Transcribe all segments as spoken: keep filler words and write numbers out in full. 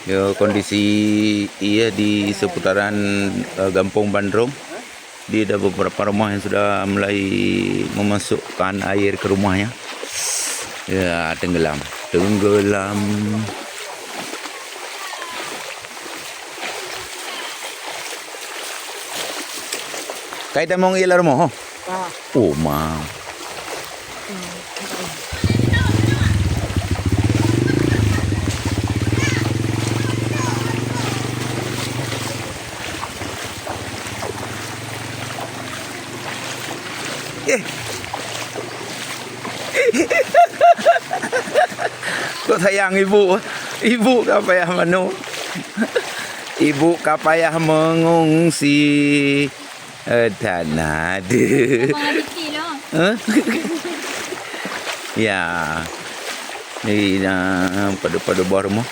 Ya, kondisi iya di seputaran, eh, Gampông Bandrong. Di ada beberapa rumah yang sudah mulai memasukkan air ke rumahnya. Ya, tenggelam. Tenggelam. Kai tamong ié lam rumoh, ho? Ah. Oh, ma. Eh. Kok sayang ibu. Ibu ka payah manoe. Ibu ka payah mengungsi. Eh, tan na deuh. Abang Aditi lah. Huh? Ya. Ni na padub-padub boh rumoh.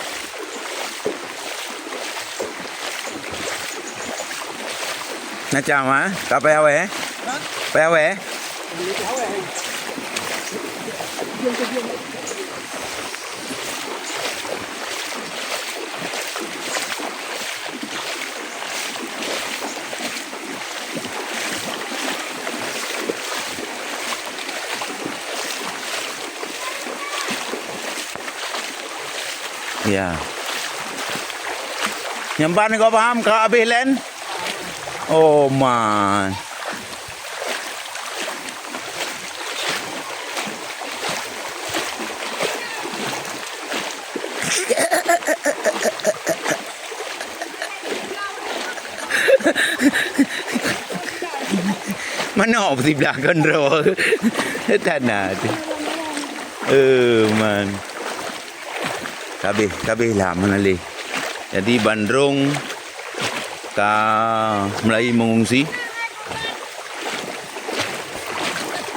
Macam ah, ka payah weh? Payah weh? Ya. Nyang ban kau paham ka habéh len? Oh man. Manoe siblah keudroe. Tanda tu. Eh, man. Kabeh, kabeh lah meunaleh. Jadi bandrong ka mulai mengungsi.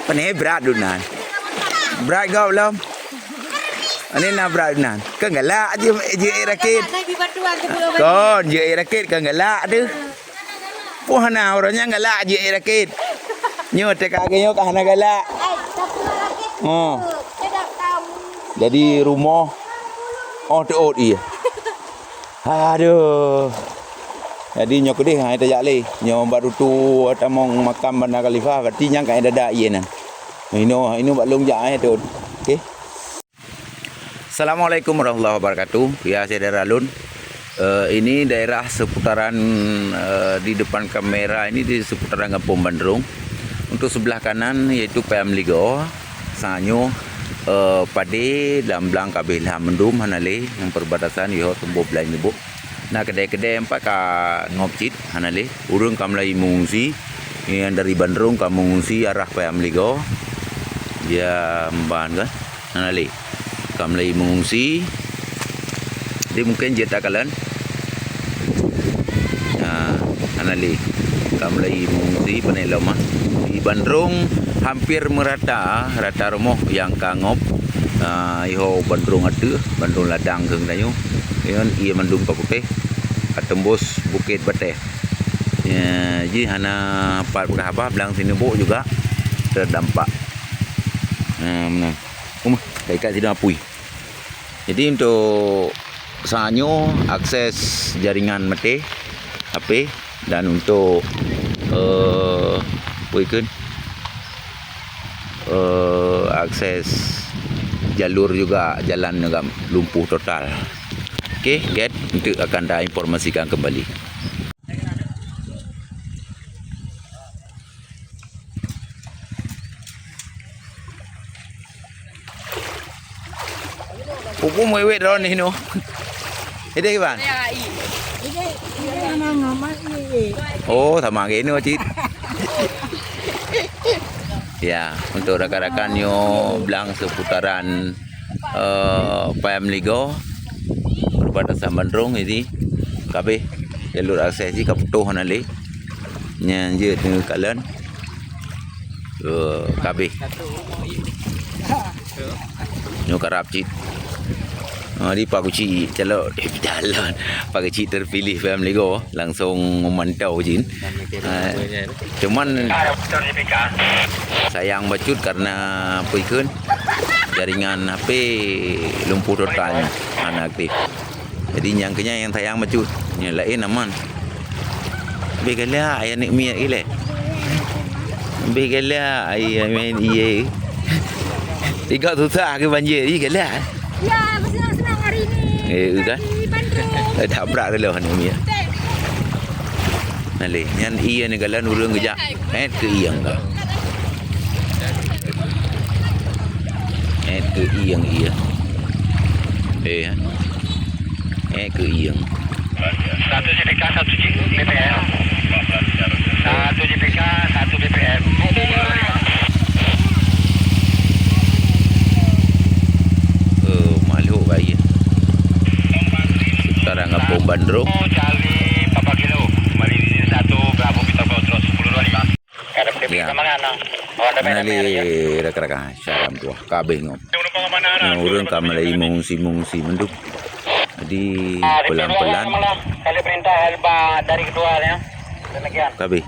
Pane brat dunan. Brat gob lom. Ani na brat dunan. Kan galak je, je rakit. Kon je rakit kan galak tu. Poh hana ureueng nyang galak je rakit. Nyoe teuka ke nyoe ka hana galak. Ha. Jadi rumoh oh teuôt ié. Aduh. Jadi nyoe keudeh hai tajak lé. Nyoe baru tu tamong makam Banda Khalifah, berarti nyang ka dada ié nyan. Inoe, inoe bak lông jak hai teuôt. Okey. Assalamualaikum warahmatullahi wabarakatuh. Ya, syedara lôn. Eh, ini daerah seputaran, eh, di depan kamera ini di seputaran Gampông Bandrong. Untuk sebelah kanan yaitu Paya Meuligoe. Sanyoe, eh, padé lam blang kabeh lham mendum hana lé, nyang perbatasan yoh tumbok belai nibok. Na keudè-keudè empat ka ngop cit hana lé. Ureueng ka mulai mengungsi, nyang dari Bandrong ka mengungsi arah Paya Meuligoe. Dia mban kan? Hana lé. Ka mulai mengungsi. Jadi mungkin jeuet takalon. Ha, hana lé. Ka mulai mengungsi pane lom ah. Di Bandrong hampir merata, rata rumoh nyang ka ngop. Ha, iho Bandrong ateuh, Bandrong ladang keu geutanyoe. Nyan ié mandum ka putéh. Ka teumbus Bukét Batèe. Ya, jih hana pat peugah haba, blang Sineubok juga terdampak. Ha, meunan. Uma, ka ikat sidang apui. Jadi untuk sanyoe akses jaringan maté H P dan untuk, eh, apa ikon, eh, akses jalur juga jalan juga lumpuh total. Okey, guys, untuk akan dah informasikan kembali. Pupu meuwét droeneuh nyoe. Ideh, Iban? Oh, sama geuh nyoe cit. Ya, untuk rakan-rakan nyoe blang seputaran, eh, Paya Meuligoe, perbatasan Bandrong, jadi kabeh jalur akses jih ka putôh hana lé. Nyan jeuet neukalon. Eh, kabeh. Nyoe karab cit. Ah, di Pak Keuchik calon, eh, calon. Pak Keuchik terpilih Paya Meuligoe langsung memantau jin. Ah, cuman sayang bacut karena apa ikon jaringan H P lumpuh total, hana aktif. Jadi nyang keunyan nyang sayang bacut. Nyang laén aman. Beh galak ayah aneuk miet ilée. Beh galak ayah main ié. Tiga susah ke banjir. Ih galak. Ya, senang-senang hari ni. Eh, kan? Di Bandung. Eh, tabrak dulu aneuk miet. Nalé, nyan ié ni galak ureueng geujak. Eh, keu ié ka. Eh, keu ié, ié. Eh, eh, keu ié. Satu J P K, satu J P M. Satu J P K, satu J P M. Oh, makhluk baik. Sekarang kampung Bandrung. Charlie Papa Kilo. Mari di sini satu, Bravo Peter Fox, terus sepuluh dua lima. Ya. Mana ni rakan-rakan? Syaram tuah. Kabeh ngom. Nah, ureueng ka mulai mengungsi-mengungsi mandum. Jadi, pelan-pelan. Kali perintah Alba dari kedua ya. Demikian. Kabeh.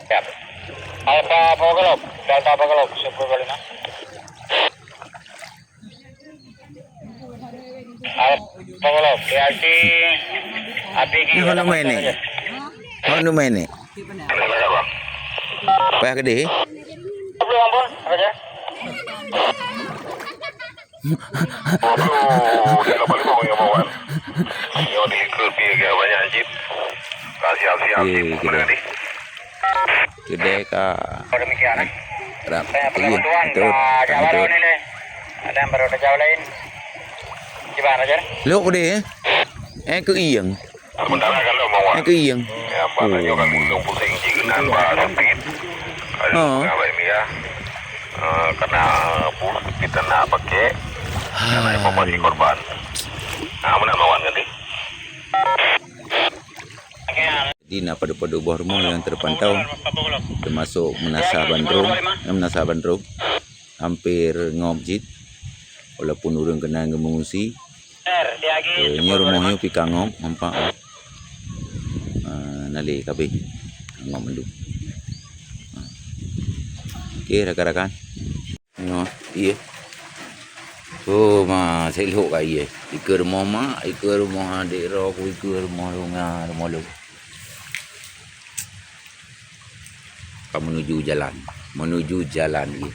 Siap. Alfa Fogelop, Delta Fogelop, sepuluh dua lima. Alfa Fogelop, D R C, A P G. Ni hon main ni. Hon main ni. Payah gede. Sepuluh ampun, Raja. Waduh, dia kapal lima bagi Abang Wan. Nyoe di Iker pi lagi banyak jip. Ka siap-siap jip. Eh, mana kedai. Ni? Kedai ka. Oh, demikian, eh. Rap. Saya perlu bantuan, betul. Dah jauh baru ni, leh. Ada yang baru dah jauh lain. Cuba, Raja. Lok kedai, eh? Eh, ke iyeng. Sementara kalau mau Eh, ke iyeng. Ya, apa saja orang gunung pusing cik kenal bah speed. Ada Ha. Pegawai Mia. Uh, kena bus kita nak pakai. Kena evakuasi korban. Nah, mana lawan tadi? Jadi, na padub-padub boh rumoh nyang terpantau, termasuk Meunasah Bandrung, eh, Meunasah Bandrung, hampir ngop jih, walaupun ureueng keunan geumeungungsi. Eh, nyoe rumoh nyoe pih ka ngop, nampak, eh. Ah, nalé kabeh. Ngop mandum. Ah. Oke, rakan-rakan. Nyoe, ié. Oh, ma, selok ka ié. Ikeue rumoh mak, ikeue rumoh adék droe ku, ikeue rumoh lôn, rumoh lôn. Ka menuju jalan, menuju jalan ié.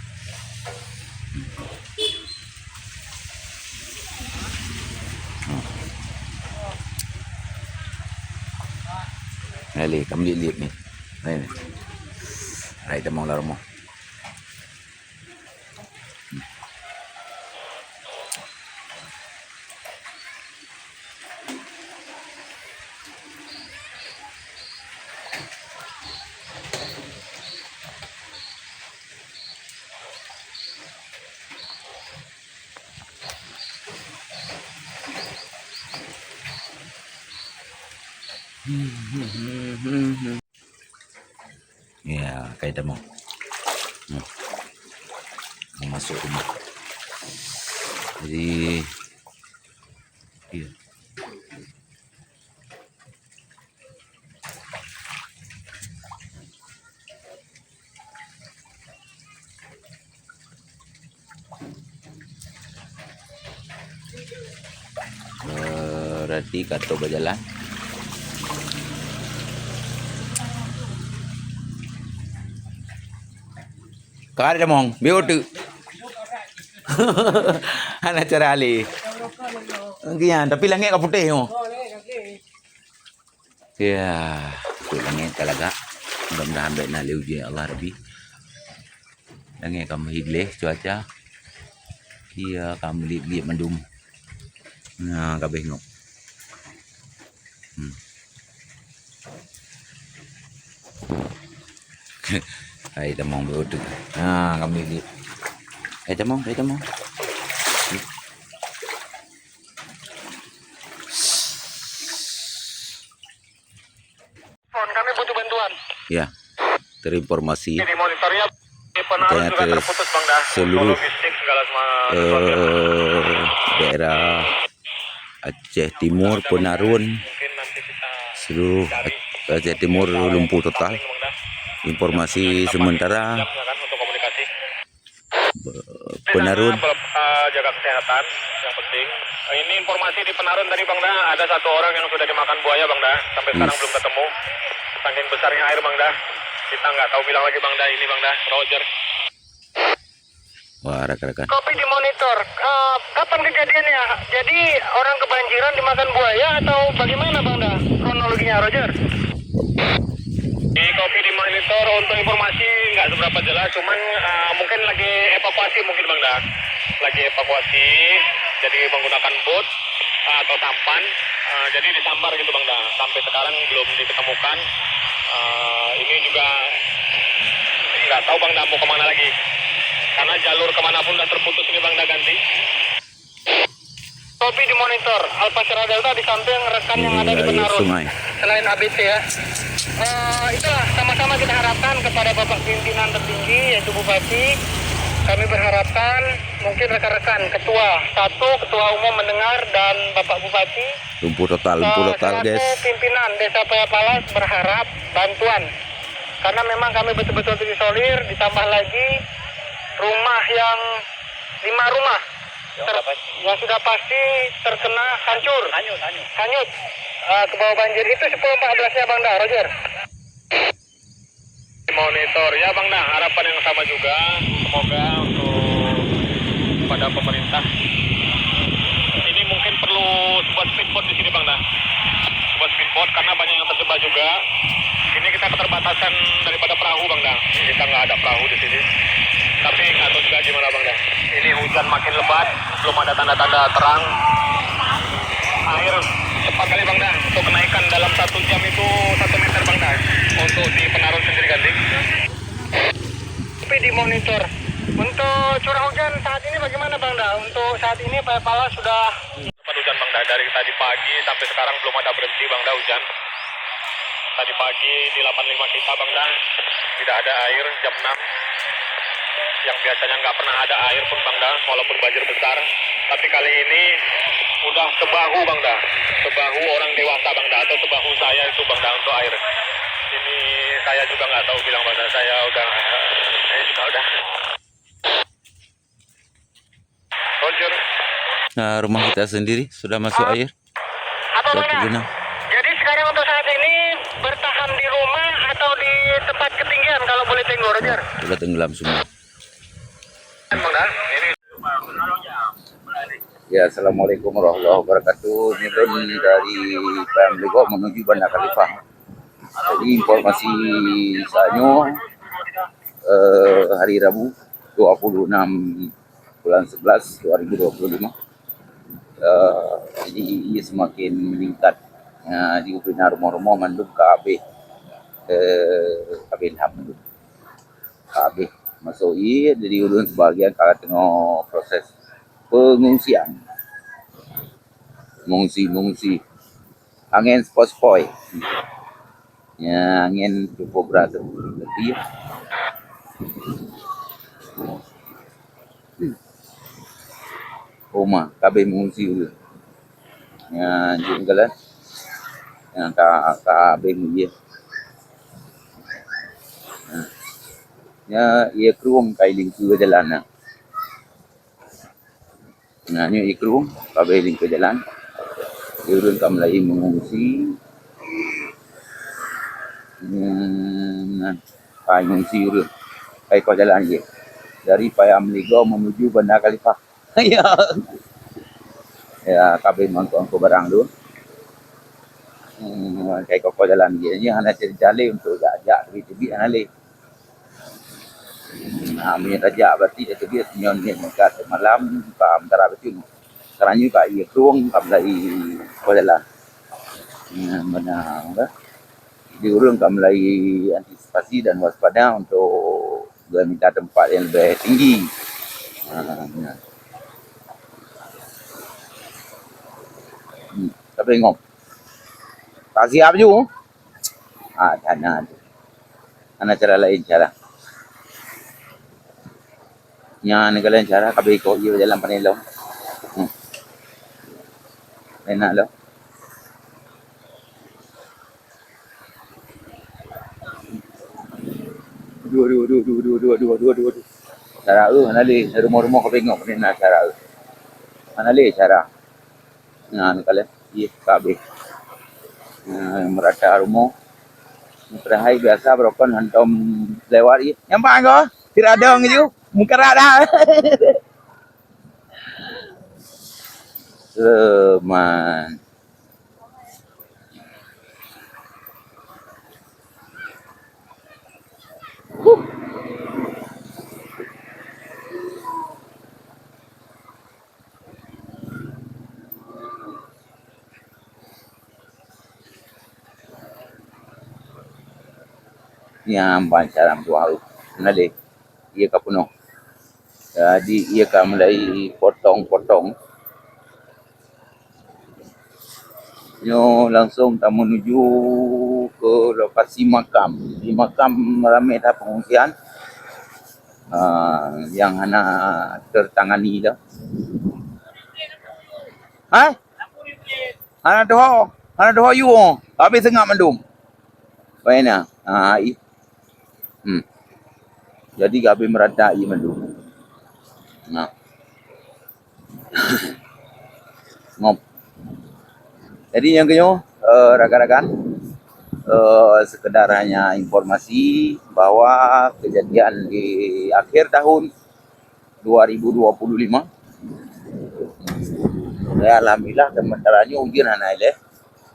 Ha. Hai lé, ka meuliet-liet ni. Hai ni. Hai tamong lam rumoh. Ya, kai tamong. Hmm. Mau masuk rumah. Jadi, iya. Berarti ka trok bak jalan. Ka ada mong, biar tu. Hana cara alih. Kian, tapi langit ka putih tu. Ya, tu langit ka lagak. Mudah-mudahan bèk na lé ujeuen, ya Allah Rabbi. Langét ka meuhi gleh cuaca. Iya ka meuliet-liet mandum. Nah, ka beh ngok. Hmm. Hai tamong beutu. Nah, ka meuliet-liet. Hai tamong, hai tamong. Kami butuh bantuan. Ya, terinformasi. Ini monitornya. Makanya terputus, Bang, dah. Seluruh, eh, daerah Aceh Timur, Penarun, seluruh Aceh Timur lumpuh total. Informasi sementara, Penarun. Tetap, eh, jaga kesehatan yang penting. Ini informasi di Penarun tadi, Bang Da, ada satu orang yang sudah dimakan buaya, Bang Da. Sampai sekarang belum ketemu. Saking besarnya air, Bang Da. Kita nggak tahu bilang lagi, Bang Da. Ini, Bang Da, Roger. Wah, rekan-rekan. Kopi dimonitor. Eh, kapan kejadiannya? Jadi orang kebanjiran dimakan buaya atau bagaimana, Bang Da? Kronologinya, Roger. Di Kopi dimonitor, untuk informasi nggak seberapa jelas, cuman, eh, mungkin lagi evakuasi mungkin, Bang Da. Lagi evakuasi, jadi menggunakan bot, eh, atau sampan, eh, jadi disambar gitu, Bang Da. Sampai sekarang belum diketemukan. Eh, ini juga nggak tahu, Bang Da, mau kemana lagi. Karena jalur kemana pun udah terputus ini, Bang Da, ganti. Kopi dimonitor, Alpasera Delta di samping rekan yang ada di Penarun. Selain A B C ya. Eh, itulah, sama-sama kita harapkan kepada Bapak Pimpinan tertinggi, yaitu Bupati, kami berharapkan mungkin rekan-rekan ketua, satu ketua umum mendengar dan Bapak Bupati, lumpuh total, lumpuh eh, total, selaku guys. Pimpinan Desa Payapalas berharap bantuan. Karena memang kami betul-betul terisolir, ditambah lagi rumah yang, lima rumah yang ter-, sudah pasti, yang sudah pasti terkena hancur. Hanyut, hanyut. Hanyut. Eh, ke bawah banjir. Itu sepuluh empat belas-nya, Bang Da, Roger. Monitor ya, Bang Da, harapan yang sama juga, semoga untuk pada pemerintah. Ini mungkin perlu sebuah speedboat di sini, Bang Da. Sebuah speedboat karena banyak yang terjebak juga. Ini kita keterbatasan daripada perahu, Bang Da. Kita nggak ada perahu di sini. Tapi nggak tahu juga gimana, Bang Da. Ini hujan makin lebat, belum ada tanda-tanda terang. Air cepat kali, Bang Da. Untuk kenaikan dalam satu jam itu satu meter, Bang Da. Untuk di Penarun sendiri, ganti. Tapi dimonitor. Untuk curah hujan saat ini bagaimana, Bang Da? Untuk saat ini Payapalas sudah lebat hujan, Bang Da. Dari tadi pagi sampai sekarang belum ada berhenti, Bang Da, hujan. Tadi pagi di delapan lima kita, Bang Da, tidak ada air jam enam. Yang biasanya nggak pernah ada air pun, Bang Da, walaupun banjir besar. Tapi kali ini udah sebahu, Bang Da. Sebahu orang dewasa, Bang Da, atau sebahu saya itu, Bang Da, untuk air. Ini saya juga nggak tahu bilang, Bang Da. Saya udah, saya juga udah. Roger. Nah, rumah kita sendiri sudah masuk air. Apa, Bang Da? Jadi sekarang untuk saat ini bertahan di rumah atau di tempat ketinggian kalau boleh tengok, Roger? Sudah tenggelam semua. Bang Da, ini. Ya, assalamualaikum warahmatullahi wabarakatuh. Ini dari Payam Legok menuju Bandar Khalifah. Jadi informasi saat nyoe, eh, hari Rabu, dua puluh enam bulan sebelas dua ribu dua puluh lima. Eh, jadi ia semakin meningkat. Eh, di ubena rumoh-rumoh mandum ka habéh, eh, ka habéh lham mandum. Ka habéh masuk ie, jadi ulôn sebahagian ka teungoh proses pengungsian. Mengungsi, mengungsi. Angén sepoi-sepoi. Ya, angén cukup berat tu. Tapi, hmm. Rumah, ka habéh mengungsi ulôn. Ya, jeuet jalan. Ya, ka, ka habéh meuie. Ya. Ya, ie krueng ka ilingkeue jalan na. Nah, nyoe ie krueng, ka habéh lingkeue jalan. Di ureueng ka mulai mengungsi. Nah, ka mengungsi ureueng. Ka ikoh jalan jih. Dari Payam Legok menuju Bandar Khalifah. Ya. Ya, ka habéh meuangkot-angkot barang tu. Hmm, ka ikoh jalan jih. Nyoe hana cerita lé untuk jak-jak, teubiet-teubiet hana lé. Nah, meunyoe tajak berarti tateubiet nyoe nyoe meukat malam, ka seumeuntara beutôi. Sekarang nyoe ka ie krueng, ka mulai ikoh jalan. Nah, beuna, bah. Jadi ureueng ka mulai antisipasi dan waspada untuk geuminta teumpat nyang leubeh tinggi. Nah, nah. Hmm, tapi ngop. Tak siap ju. Ah, hana tu. Hana cara laén cara. Nyan ka laén cara, ka beuko ie jalan pandai lom. Hmm. Enak lom. Aduh, aduh, aduh. Cara eu hana lé, rumoh-rumoh ka bengok ni na cara eu. Hana lé cara. Nah, ni kalian, ih, ka habéh. Nah, merata rumoh. Terakhir biasa berokon hantom lewat je. Nyampak ko? Tidak ada orang je. Muka rada. Seman. Nyang ban cara meutuah, na lé. Ié ka peunoh. Jadi, ié ka mulai potong-potong. Nyoe langsung tameunuju ke lokasi makam. Di makam ramé that pengungsian, ah, nyang hana tertangani dah. Hai? Hana tuho, hana tuho yue, habéh seungab mandum. Baik na. Ha, i. Hmm. Jadi, ka habéh meurata ié mandum. Nah. Ngop. Jadi, nyang keunyoe, eh, rakan-rakan, eh, sekedar hanya informasi bahwa kejadian di akhir tahun dua ribu dua puluh lima. Ya, alhamdulillah, sementara nyoe ujeuen hana ilée.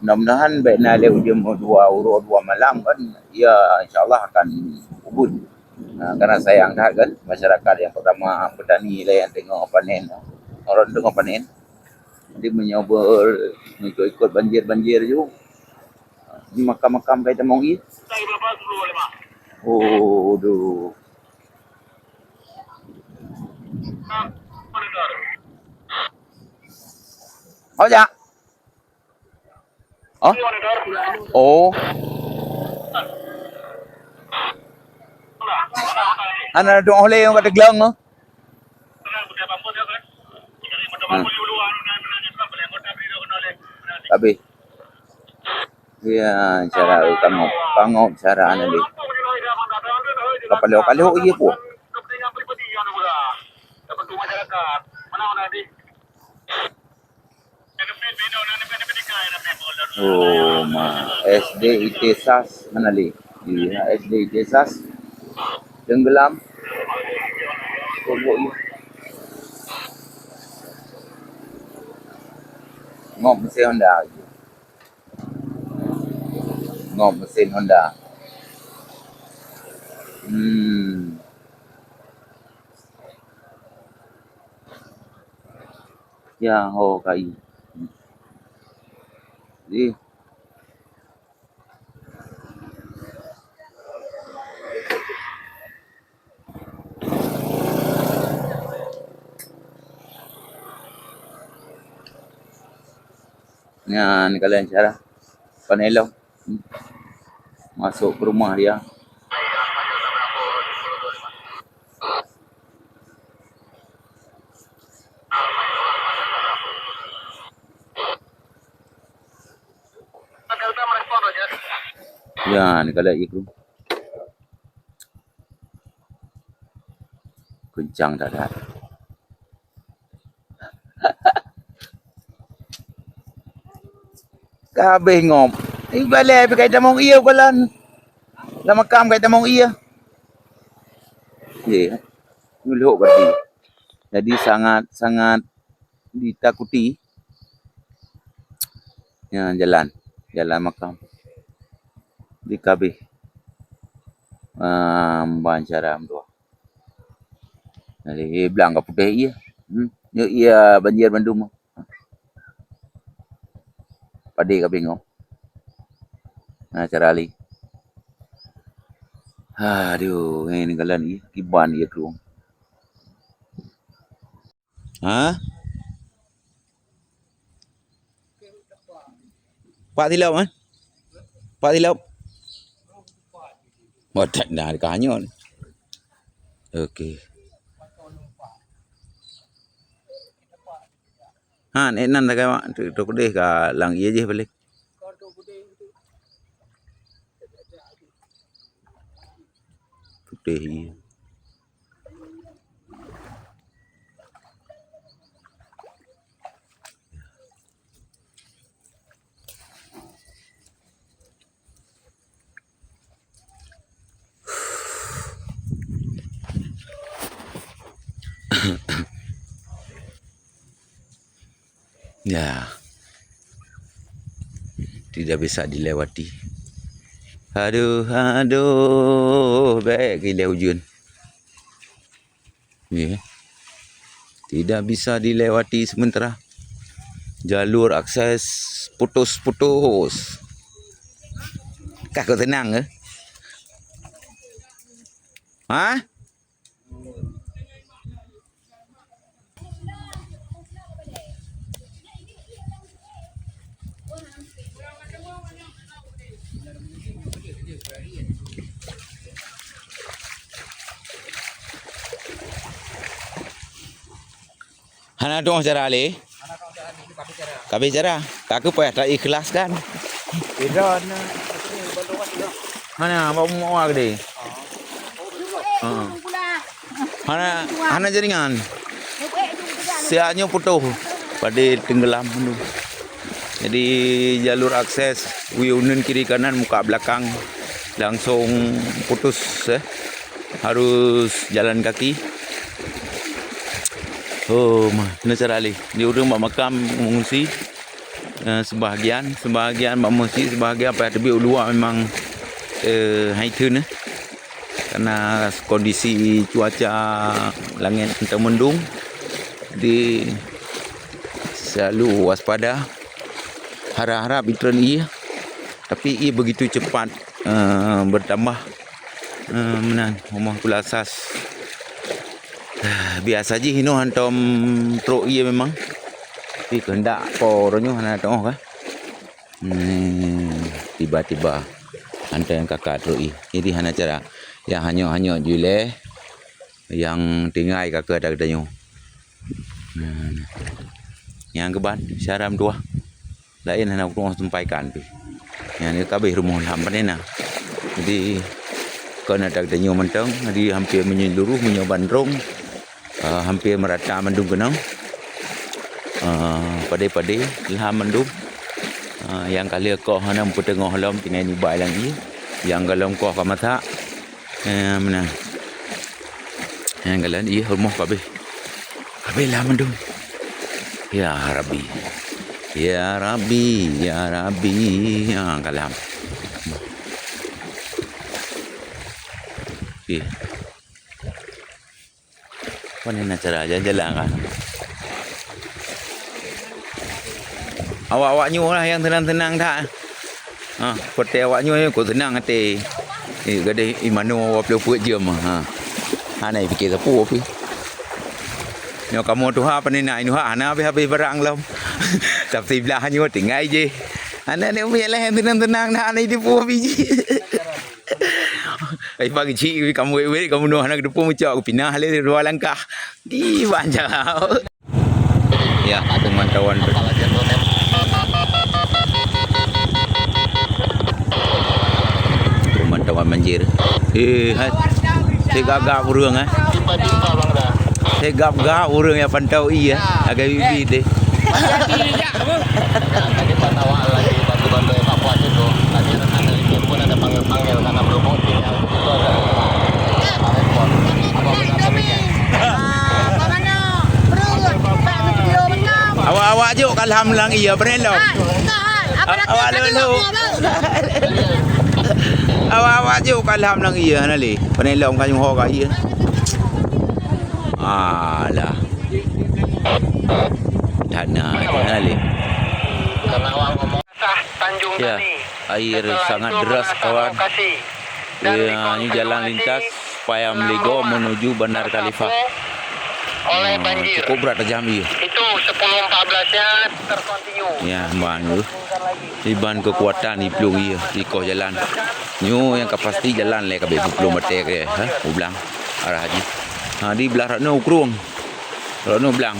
Mudah-mudahan bék na ilée ujeuen dua uroe dua malam kan, ya, insya Allah akan ubun. Nah, karena sayang that kan, masyarakat yang pertama petani lah yang tengok panen, orang tengok panen. Jadi meunyoe ber-, mengikut-ikut banjir-banjir ju, di makam-makam kai tamong ié. Oh, duh. Oh, ya. Oh. Oh. Ana dong oleh yang kata gelang tu. Hmm. Habis. Ya, cara pangok, pangok cara anu lé. Kapalok-palok ié pun. Oh, ma, S D I T Sas mana lé? Iya, S D I T Sas. Tenggelam. Tunggu, iya. Ngop mesin Honda. Ngop mesin Honda. Hmm. Ya, ho kai. Ih. Nyan kalian cara. Panelong. Masuk ke rumah dia. Ya, ni kalau ikut. Kencang that-that. Ka habéh ngop. Ibalée pih kai tamong ié bukalan. Lam makam kai tamong ié. Ye. Nyulhok berarti. Jadi sangat-sangat ditakuti. Ya, jalan. Jalan makam. Di kabeh. Ah, ban cara meutuah. Jadi, blang ka putéh ié. Hmm. Nyoe ié banjir bandum. Padé ka bingong. Nah, cara lé. Aduh, ini galan ié. Kiban ié kerueng. Ha? Pak tilop, eh? Pak tilop. Wah, tak dah ada kanyut. Okey. Ha, nek nan dah kawak tu, tu kudeh ka lang ié jih balik. Putih ié. Ya. Tidak bisa dilewati. Aduh, aduh, baik gila hujan. Nggih. Tidak bisa dilewati sementara. Jalur akses putus-putus. Kah kau tenang ke? Ha? Hana tu'oh cara lé? Ka abéh cara. Ka keuh payah ta-ikhlaskan. Hana, bak muwa gede. Ha. Hana, hana jaringan. Siat nyoe putôh. Padé tenggelam mandum. Jadi, jalur akses uyuneun kiri kanan, muka belakang langsung putus, eh. Harus jalan kaki. Oh, ma, keuneuk cara lé. Di ureueng bak makam mengungsi, eh, sebahagian, sebahagian bak meuseujid, sebahagian payah teubiet u luwa memang, eh, hai theun, eh. Karena kondisi cuaca langét mantong mendung, jadi selalu waspada. Harap-harap itreun ié, tapi ié begitu cepat, eh, bertambah. Eh, meunan, rumoh Teungku Lasas. Biasa jih inoe hantom trok ié memang. Tapi keuheundak po uroe nyoe hana teu'oh ka. Hmm, tiba-tiba hantom nyang ka-ka trok ié. Jadi hana cara. Nyang hanyot-hanyot ju ilée, nyang tinggai ka keu ata geutanyoe. Nah, nyang keuban, syara meutuwah. Laén hana kutu'oh sampaikan pih. Nyan ka abéh rumoh lham pane na. Jadi, kon ata geutanyoe mantong, jadi hampir menyeluruh, meunyoe bandrong, eh, hampir merata mandum keunoe. Eh, padé-padé lham mandum. Eh, nyang ka lheueh koh hana meupeuteungoh lom, tinggai nibak lam ié. Nyang golom koh ka masak. Eh, meunan. Nyang golom ié rumoh ka abéh. Ka abéh lham mandum. Ya Rabbi. Ya Rabbi, ya Rabbi. Ha, ka lham. Okey. Pane na cara jalan-jalan kan. Awak-awak nyoe lah nyang teunang-teunang that. Ha, peue awak nyoe kok teunang até. Eh, gadeh imano awak peuet jeuem. Ha. Hana pike sapeue pih. Nyoe kamoe tuha pane na inuha hana habéh-habéh barang lom. Tapi blah nyoe tinggai jih. Hana ni umi lah nyang teunang-teunang that hana dipu biji. Ai bang cik kamu wet-wet kamu noh hana geudeupu mucok aku pinah lé dua langkah. Di banjau. Ya, pemantauan ber- pemantauan banjir. Eh, hai. Tegagak ureueng eh. Tegap-gap ureueng nyang pantau ié, agak bibi deh. Tadi pas awak lagi bantu-bantu evakuasi tu, tadi rekan dari tim pun ada panggil-panggil karena berhubung tim yang itu ada. Respon. Apa benar demikian? Awak-awak jok ka lham lam ié, beureh lom. Awak lom. Awak-awak jok ka lham lam ié, hana lé. Beureh lom ka nyoe ho ka ié. Alah. Dana, dana lé. Ya, air sangat deras, kawan. Ya, ini jalan lintas Paya Meligo menuju Bandar Khalifah. Ah, cukup berat tajam ié. Itu sepuluh empat belas ya, terkontinu. Ya, ban tu. Iban kekuatan iplueng ié, ikoh jalan. Nyoe nyang ka pasti jalan lé ka abéh peuplong batée ke, ha, u blang arah jih. Ha, di blah rot nyoe u krueng. Rot nyoe blang.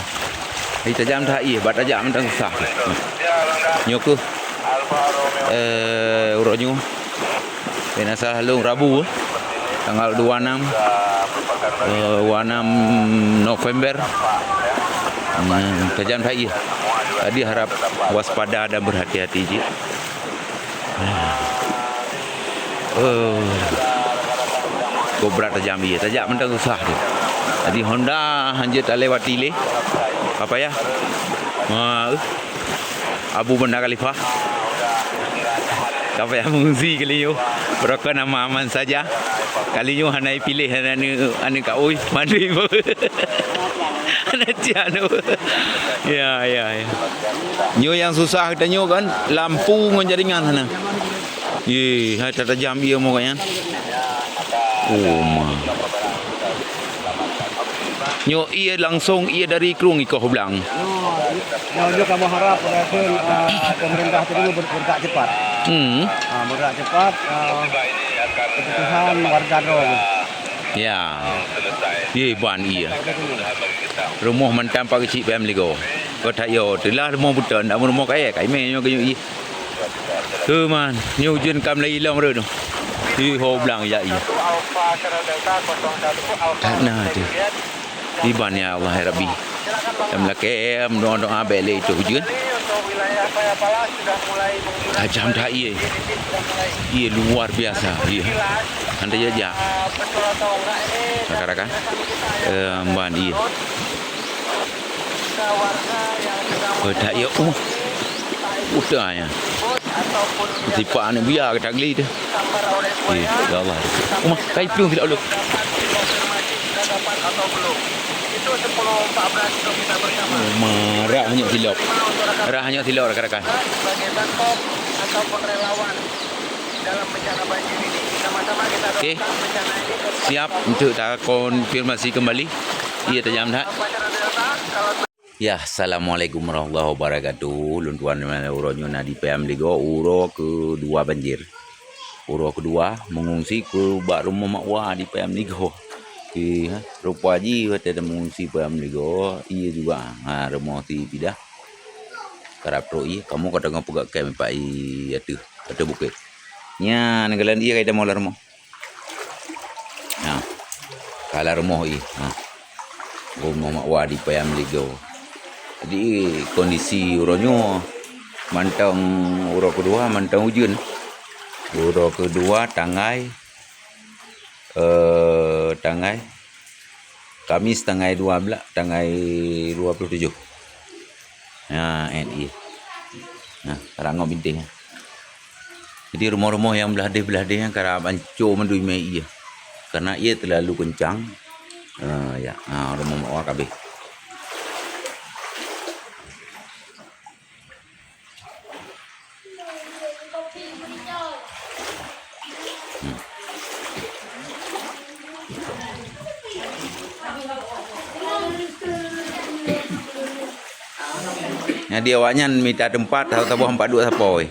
Hai tajam that ié, bak tajak mantong susah. Nyoe keuh, eh, uroe nyoe. Bèk na salah lôn, Rabu, eh, tanggal dua enam, eh, dua enam November. Hmm, tajam that ié. Jadi harap waspada dan berhati-hati jih. Oh. Kok berat tajam ié, tajak mantong susah tu. Jadi Honda hanjeuet talewati lé. Apa ya? Ha, eh. Abu Banda Khalifah. Ka payah mengungsi kali nyoe. Beurokon aman-aman saja. Kali nyoe hana piléh aneuk, aneuk ka ui, mandum. Hana cian. Ya, ya, ya. Nyoe nyang susah geutanyoe kan, lampu ngon jaringan hana. Ye, hai tatajam ié mo nyan. Oh, ma. Nyoe ié langsong ié dari krueng ikoh blang. Nyoe, nyoe kamoe harap pada, eh, pemerintah tu dulu ber-, bergerak cepat. Hmm. Ah, bergerak cepat, ah, kebutuhan warga droe. Ya. Ye ban ié. Rumoh mantong Pak Keuchik P M Ligo. Kota yo teulah rumoh buton, amun rumoh kayèe, kai mè nyoe keunyuek ié. Heuman, nyoe ujeuen ka meulai lom rot nyoe. Hi ho blang jak ié. That na teuh. Iban ya Allah ya Rabbi. Lam lakèe meudoa-doa bèk lé itu ujeuen. Tajam that ié. Ié luar biasa ié. Hana jak-jak. Rakan-rakan. Eh, ban ié. Keudak ya, uh. Udah ya. Sipak aneuk buya keudak geli tu. Eh, ya Allah. Uma, kai plueng tidak lu. Uma, rah hanyut silop. Rah hanyut silop, rakan-rakan. Okey. Siap untuk takonfirmasi kembali. Ié tajam that. Ya, assalamualaikum warahmatullahi wabarakatuh. Lôn tuan uroe nyoe na di Payam Ligo, uroe keudua banjir. Uroe keudua mengungsi keu bak rumoh mak wa di Payam Ligo. Okey, ha, rupa jih watèe mengungsi Payam Ligo, ié juga, ha, rumoh si pidah. Karab trok ié, kamoe ka teungoh peugah kem bak ié ateueh, ateueh bukét. Nyan, neukalon ié ka iteumé lam rumoh. Nah, ka lam rumoh ié. Nah. Rumoh mak wa di Payam Ligo. Jadi, kondisi uroe nyoe mantong uroe keudua mantong ujeuen. Uroe keudua tanggai, eh, tanggai Kamis tanggai dua belas, tanggai dua puluh tujuh. Nah, N I. Nah, rangok bintéh. Jadi, rumoh-rumoh nyang blah deh-blah deh nyan ka rab anco mandum mé ié. Karena ié teulalu keuncang. Ah, ya. Ah, rumoh mak wa ka abéh. Hmm. Jadi awaknyan mita teumpat, saboh-saboh empat duek sapo, eh.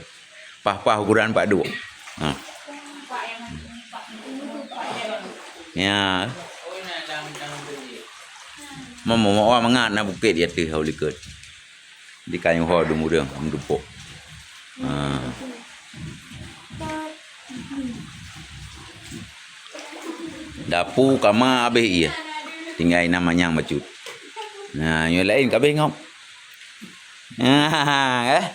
Paih-paih ukuran empat duek. Ha. Ya. Mama, mama mangat na bukét di ateueh, hau likot. Di kayuh ho dum ureueng, dum dumpok. Ha. Dapu kama abéh ié. Tinggai na manyang bacut. Nah, nyoe laén ka abéh ngop. Ah, eh.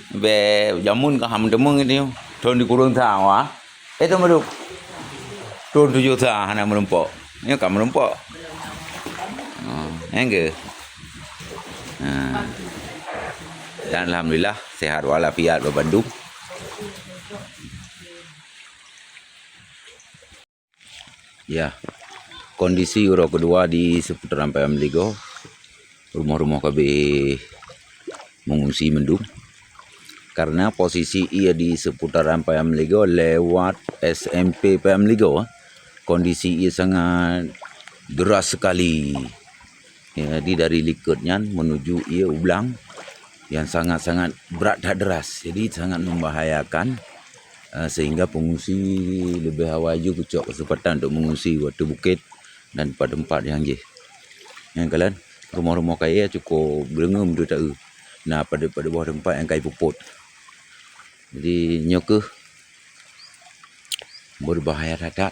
Bèk jameun ka ham teumé nyoe. Thon di kureueng sa wa. Eh, thon meuduk. Thon tujoh sa hana meurumpok. Nyoe ka meurumpok. Oh, enggak. Nah. Dan alhamdulillah sehat walafiat bak bandum. Ya, kondisi uroe keudua di seputaran Payam Ligo, rumoh-rumoh ka abéh mengungsi mandum. Karena posisi ié di seputaran Payam Ligo lewat S M P Payam Ligo, kondisi ié sangat deras sekali. Ya, jadi dari likot nyan menuju ié u blang yang sangat-sangat berat that deras. Jadi sangat membahayakan, eh, sehingga pengungsi lebih awai ju kucok kesempatan untuk mengungsi u ateueh bukét dan tempat-tempat nyang jih. Nyang kalon rumoh-rumoh kayèe cukup beureuneum tu taeu. Na padub-padub boh teumpat nyang ka jipupot. Jadi nyoe keuh beubahaya that-that.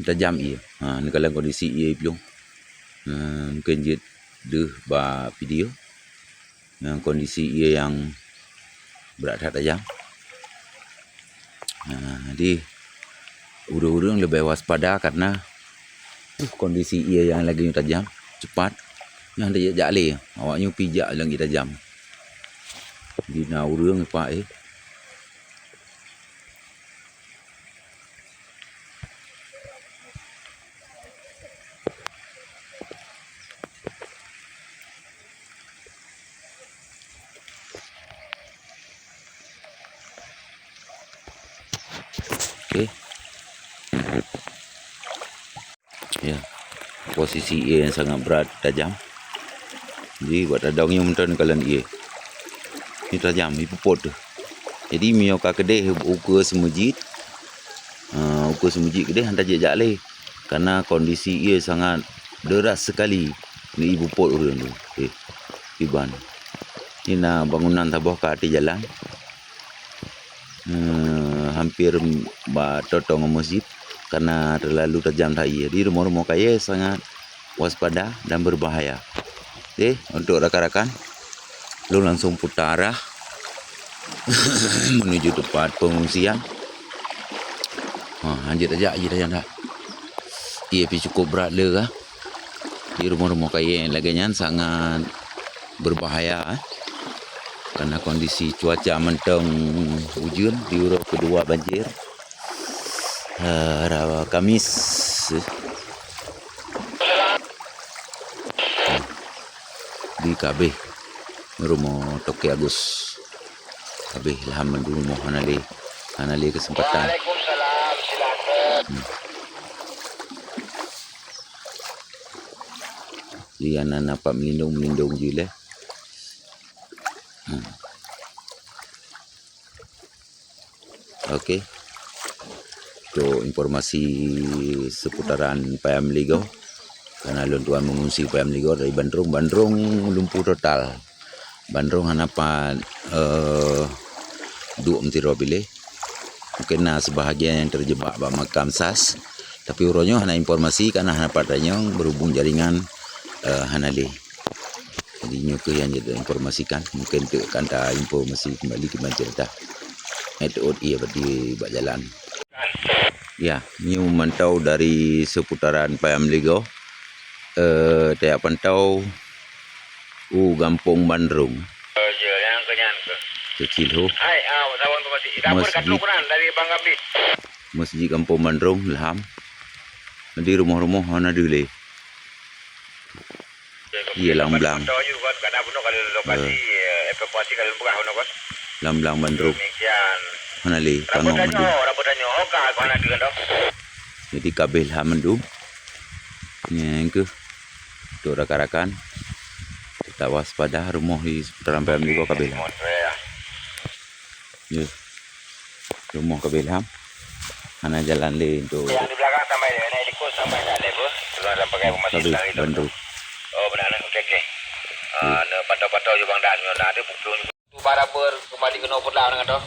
Tajam ié. Ha, neukalon kondisi ié plueng. Ha, mungkin jeuet deuh bak video. Ngon kondisi ié nyang brat that tajam. Ha, jadi ureueng-ureueng leubeh waspada karena Kondisi ie nyang lagèe nyoe tajam, cepat. Nyan tajak lé. Awak nyoe pih jak lagèe tajam. Di na ureueng ipak, eh. Okey. Ya. Posisi ie nyang sangat brat, tajam. Jadi, bak tadong nyoe meuntreun kalon ie. Nyoe tajam, ipupot teuh. Jadi, meunyoe ka keudeh ukeue seumeujit, ah, ukeue seumeujit keudeh han tajak-jak lé. Karena kondisi ie sangat deras sekali. Ni ipupot ureueng tu. Eh, iban. Ni na bangunan saboh ka ateueh jalan. Eh, hampir ba toto ngon meuseujid karena terlalu tajam that ie. Di rumoh-rumoh kayèe sangat waspada dan berbahaya. Okey, untuk rakan-rakan, lôn langsung putar arah menuju tempat pengungsian. Ha, lanjut aja, lanjut aja dah. Ie pih cukup brat le kah. Di rumoh-rumoh kayèe lagèe nyan sangat berbahaya, eh. Karena kondisi cuaca mantong ujeuen, di uroe keudua banjir. Eh, hari Kamis. Di ka abéh rumoh Toke Agus. Ka abéh lham mandum rumoh, hana lé, hana lé keuseumpatan. Waalaikumsalam, silakan. Hmm. Di hana, hana pat meulindong, meulindong jih lé. Hmm. Okey. Untuk informasi seputaran Paya Meuligoe, karena lôn tuan mengungsi Paya Meuligoe dari Bandrung, Bandrung lumpuh total. Bandrung hana pat, eh, duek meusidroe biléh. Mungkin na sebahagian yang terjebak bak makam sas, tapi uroe nyoe hana informasi karena hana pat tanyong berhubung jaringan, eh, hana lé. Jadi, nyoe kheueh nyang jeuet informasikan. Mungkin teuk kan ta informasi kembali keumain cerita. Nyoe teuôt ie bak di, bak jalan. Ya, nyoe mantau dari seputaran Paya Meuligoe. Eh, tajak pantau u Gampông Bandrung. Oh, ya, nyang keu nyan keu. Keucil ho. Hai, ah, sawan keu masih. Dah buat kat Masjid, ukuran dari Bang Gambit. Masjid Gampông Bandrung, lham. Di rumoh-rumoh hana deuh lé. Ie lam blang. Eh. Lam blang Bandrung. Hana lé, tangok mandum. Jadi ka abéh lham mandum. Nyan keuh. Untuk rakan-rakan, tetap waspada, rumoh di seputaran Paya Meuligoe ka abéh lham. Ya. Rumoh ka abéh lham. Hana jalan lé untuk. Yang di belakang sampai, naik likur sampai tak ada apa. Keluar dalam pakai rumah. Ka abéh lham. Oh, benar, nak, okey, okey. Ah, nak pantau-pantau je Bang Dan. Nak ada bukti. Tu barabur kembali kena pula orang kata.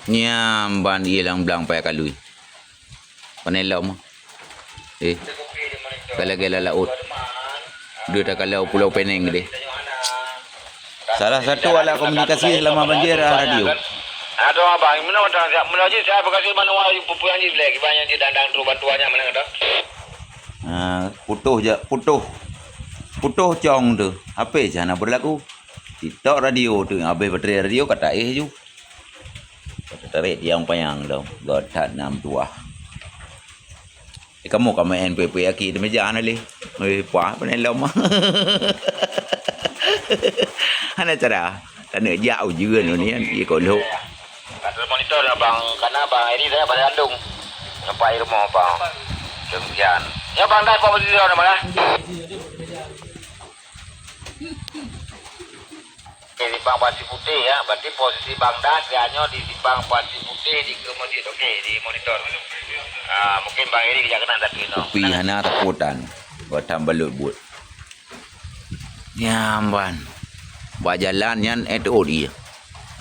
Nyan ban ie lam blang Paya Kalui. Panai lom. Eh. Ka lagèe lam laôt. Deuh takalon Pulau Peneng deh. Salah satu alat komunikasi selama banjir adalah radio. Aduh, abang, meunoe dah, meunoe jih saya bekasi manual, pupu yang jih lagi, banyak jih dandang tu bantuannya mana dah. Ha, putoh je, putoh. Putoh cong tu. Apa je hana berlaku. Titok radio tu, habéh baterai radio ka taéh ju. Ka tarék tiang panyang dong, göt that nam tuah. Eh, kamoe ka maén pue-pue aki di meja hana lé. Weh, puah, panai lom. Hana cara. Taneuk jak ujeuen ni kan, ie kok lhok. Ada monitor dah, Bang. Karena Bang Eri saya pada kandung. Nampak air rumah, Bang. Demikian. Ya, Bang, dah kok berdiri dah, Bang, ya? Di simpang Pasir Putih, ya. Berarti posisi Bang Das dia nyoe di simpang Pasir Putih di ke masjid. Okey, di monitor. Ah, mungkin Bang Eri kejak kena tapi no. Kupi hana takutan. Batang balut buet. Nyan ban. Bak jalan nyan, eh, teuôt ie.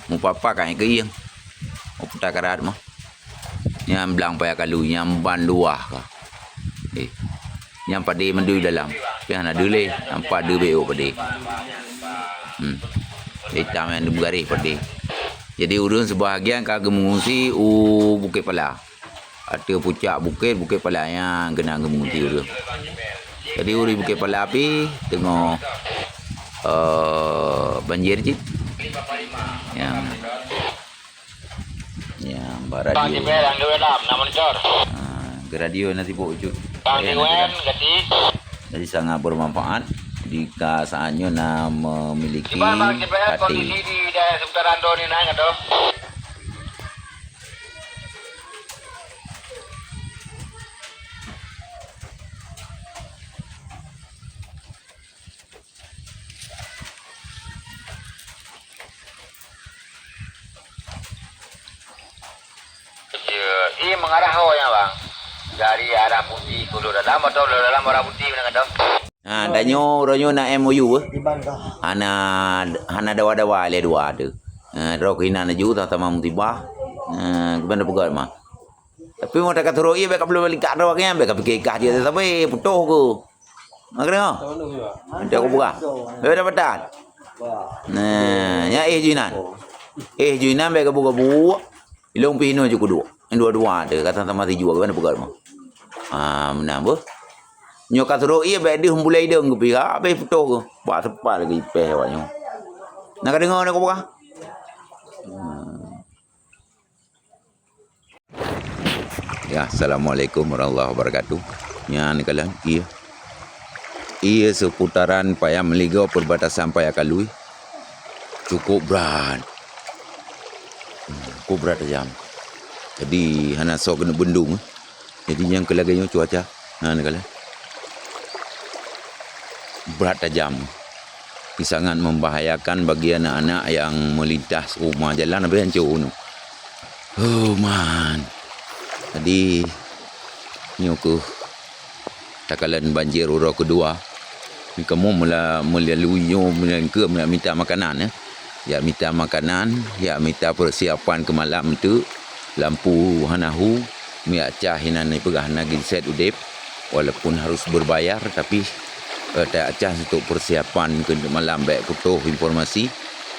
Mupapa ka keu ie. Muputa karat mah. Nyan blang Paya Kalui, nyan ban luwah ka. Eh. Nyan padé mandum dalam. Tapi hana deuh lé, nampak deuh bék padé. Hmm. Itam nyan meugaréh padé. Jadi, ureuëng seubahagian ka geumeungungsi u Bukét Pala. Ateueh pucak bukét, Bukét Pala nyang keunan geumeungungsi ureuëng. Jadi, ureuëng Bukét Pala pih teungoh, eh, banjir cit. Nyang, nyang bak radio. Ah, keu radio na sibuk ucut. Eh, na sibuk. Jadi, sangat bermanfaat jika saat nyoe na memiliki K T. Kondisi di daerah seputaran droe ni na, kata. Ya, ié mengarah ho nyan, Bang. Dari arah putih ke dalam atau dalam arah putih, mana kata? Ha, tanyoe uroe nyoe na M O U, eh. Hana, hana dawa-dawa lé dua tu. Ha, droe keuh inan laju, sama-sama musibah. Ha, keuban peugah mah. Tapi meunyoe ka surok ié, bèk ka bloe balik kat droe nyan, bèk ka pike kah jih sabe, putôh ku. Ngerti tak? Nanti aku buka. Bèk dapat tan. Nah, ya eh jinan. Eh jinan bèk gabuk-gabuk. Ilong pih inoe ju kuduek. Dua-dua ada, kata sama si jua, keuban peugah mah. Ah, meunan beuh. Nyoe ka surok ié bèk deuh bulai dong keupi, habéh putôh ku. Bak seupah lagi ipèh awak nyoe. Na ka deungoe na ka peugah? Hmm. Ya, assalamualaikum warahmatullahi wabarakatuh. Nyan kalon ié. Ié seputaran Paya Meuligoe perbatasan Paya Kalui cukup brat. Hmm, cukup brat tajam. Jadi hana soe keuneuk bendung. Jadi nyang keu lagèe nyoe cuaca. Nah, ni kala. Brat tajam. Sangat membahayakan bagi anak-anak yang melintas rumoh jalan, habéh hancô nyoe. Oh man. Jadi nyoe keuh takalon banjir uroe keudua. Ni kamoe mula-, meulalui nyoe meulangkah meuyak mita makanan, eh. Yak mita makanan, yak mita persiapan keu malam tu. Lampu hana hu, meuyak cah inan ipeugah hana genset udép. Walaupun harus berbayar, tapi, eh, tayak cah untuk persiapan keu malam bèk putôh informasi.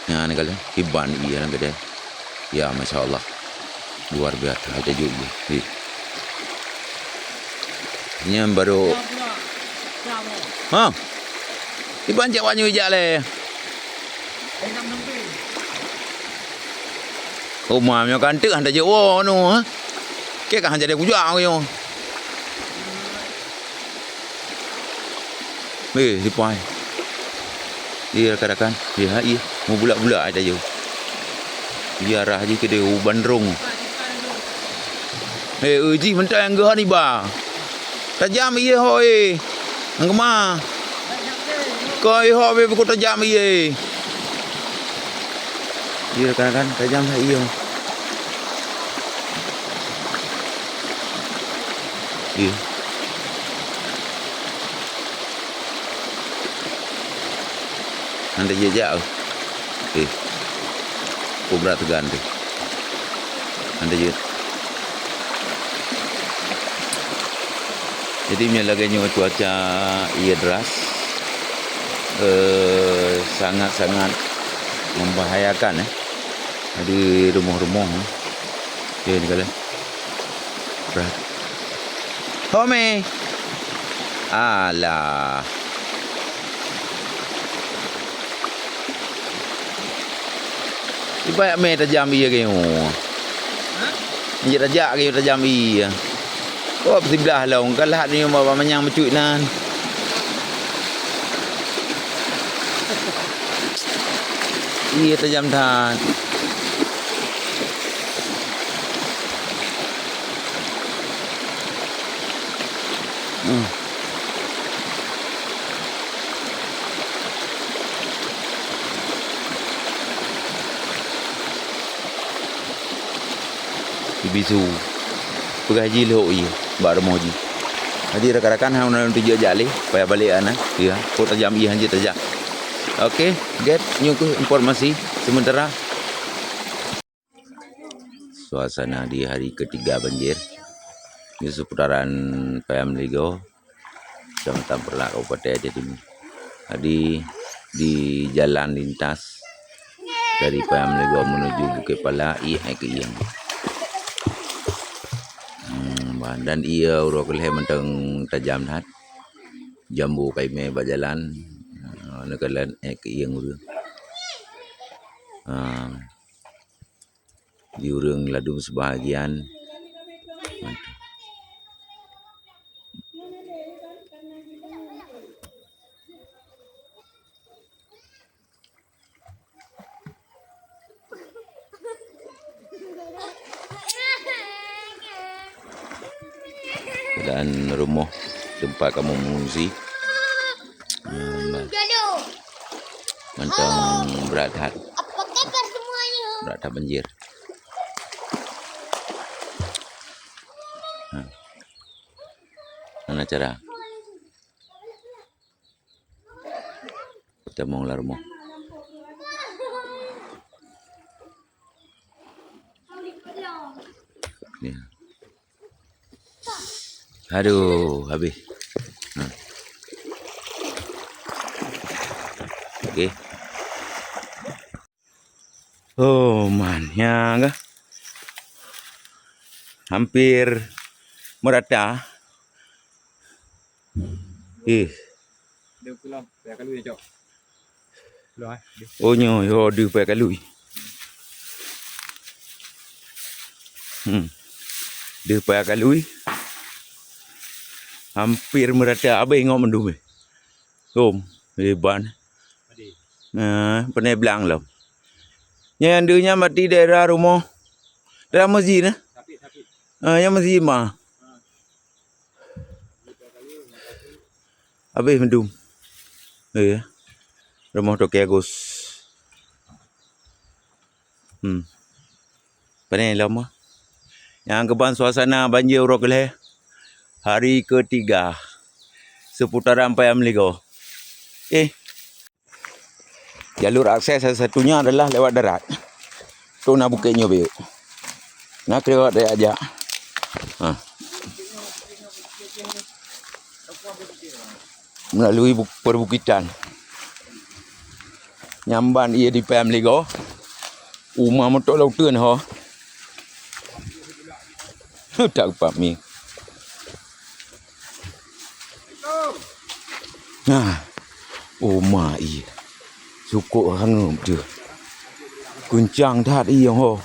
Nyan kala, kiban ié lam keudè. Ya, masya Allah. Luar biasa, tajuk ié. Hei. Nyan baru. Ha? Iban cak wanyu ijak lé. Uma nyoe kan teuk han tajak woe nu, ha? Keu ka han jadi kujak nyoe. Eh, sipai. Iya, rakan-rakan. Iya, iya. Mau bulak-bulak aja, yo. Iya, arah aja ke dia, uban rong. Eh, eh, jih mentang yang geuh ni, ba. Tajam ié ho, eh. Nang kema. Koi ho be buku tajam ié. Iya, rakan-rakan, tajam lah ié. Iya. Nanti jejak. Okey. Kobra tegan tu. Nanti je. Jadi, meunyoe lagèe nyoe cuaca ié deras, eh, sangat-sangat membahayakan, eh. Jadi, rumoh-rumoh, eh. Okey, ni kala. Berat. Ho mé. Alah. Ibarat mé tajam ié keu nyoe. Hah? Jeuet tajak keu nyoe tajam ié. Oh, siblah lom. Kalah nyoe bak manyang meucuit nan. Ié tajam that. Hmm. Bisu. Peugah jih lhok ié bak rumoh jih. Jadi rakan-rakan, hana lôn tuju jak lé, payah balek ana. Ya, pot tajam ié hanjeuet tajak. Oke, gét, nyoe keuh informasi sementara. Suasana di hari ketiga banjir di seputaran Paya Meuligoe, Kecamatan Peureulak, Kabupaten Aceh Timu. Jadi, di jalan lintas Dari Paya Meuligoe menuju Bukit Pala, ié keuieng. Hmm, dan ié uroe keulhèe mantong tajam that. Jambu kaimè bak jalan, ah, neukalon ié keuieng ureueng. Ah, di ureueng ladum sebahagian. Dan rumoh teumpat kamoe meungungsi. Hmm, mantong brat that. Brat that banjir. Ha. Hana cara. Tamong lam rumoh. Ni. Aduh, habis. Ha. Okey. Oh, man, nyan kah. Hampir merata. Eh. Dia pulang, dia kalau dia cok. Pulang, eh. Dia. Oh, nyoe, yo, deuh payah kalui. Hmm. Deuh payah kalui. Hampir merata, abéh ngon mandum, eh. Om, hebat. Nah, peunai blang lom. Nyan deuh nyan berarti daerah rumoh. Daerah masjid, eh? Ah, nyan masjid mah. Habéh mandum. Eh, rumoh Toke Agus. Hmm. Peunai lom ah. Nyang keuban suasana banjir uroe keulhèe. Hari ketiga seputaran Paya Meuligoe. Eh. Jalur akses satu-satunya adalah lewat darat. Tu na bukét nyoe beuh. Na keulewat daya jak. Ha. Melalui bu-, perbukitan. Nyamban ié di Paya Meuligoe. Uma meutok lauteuen ho. Tak pami. Nah, uma ié. Sukok hangeup deuh. Keuncang that ié ho.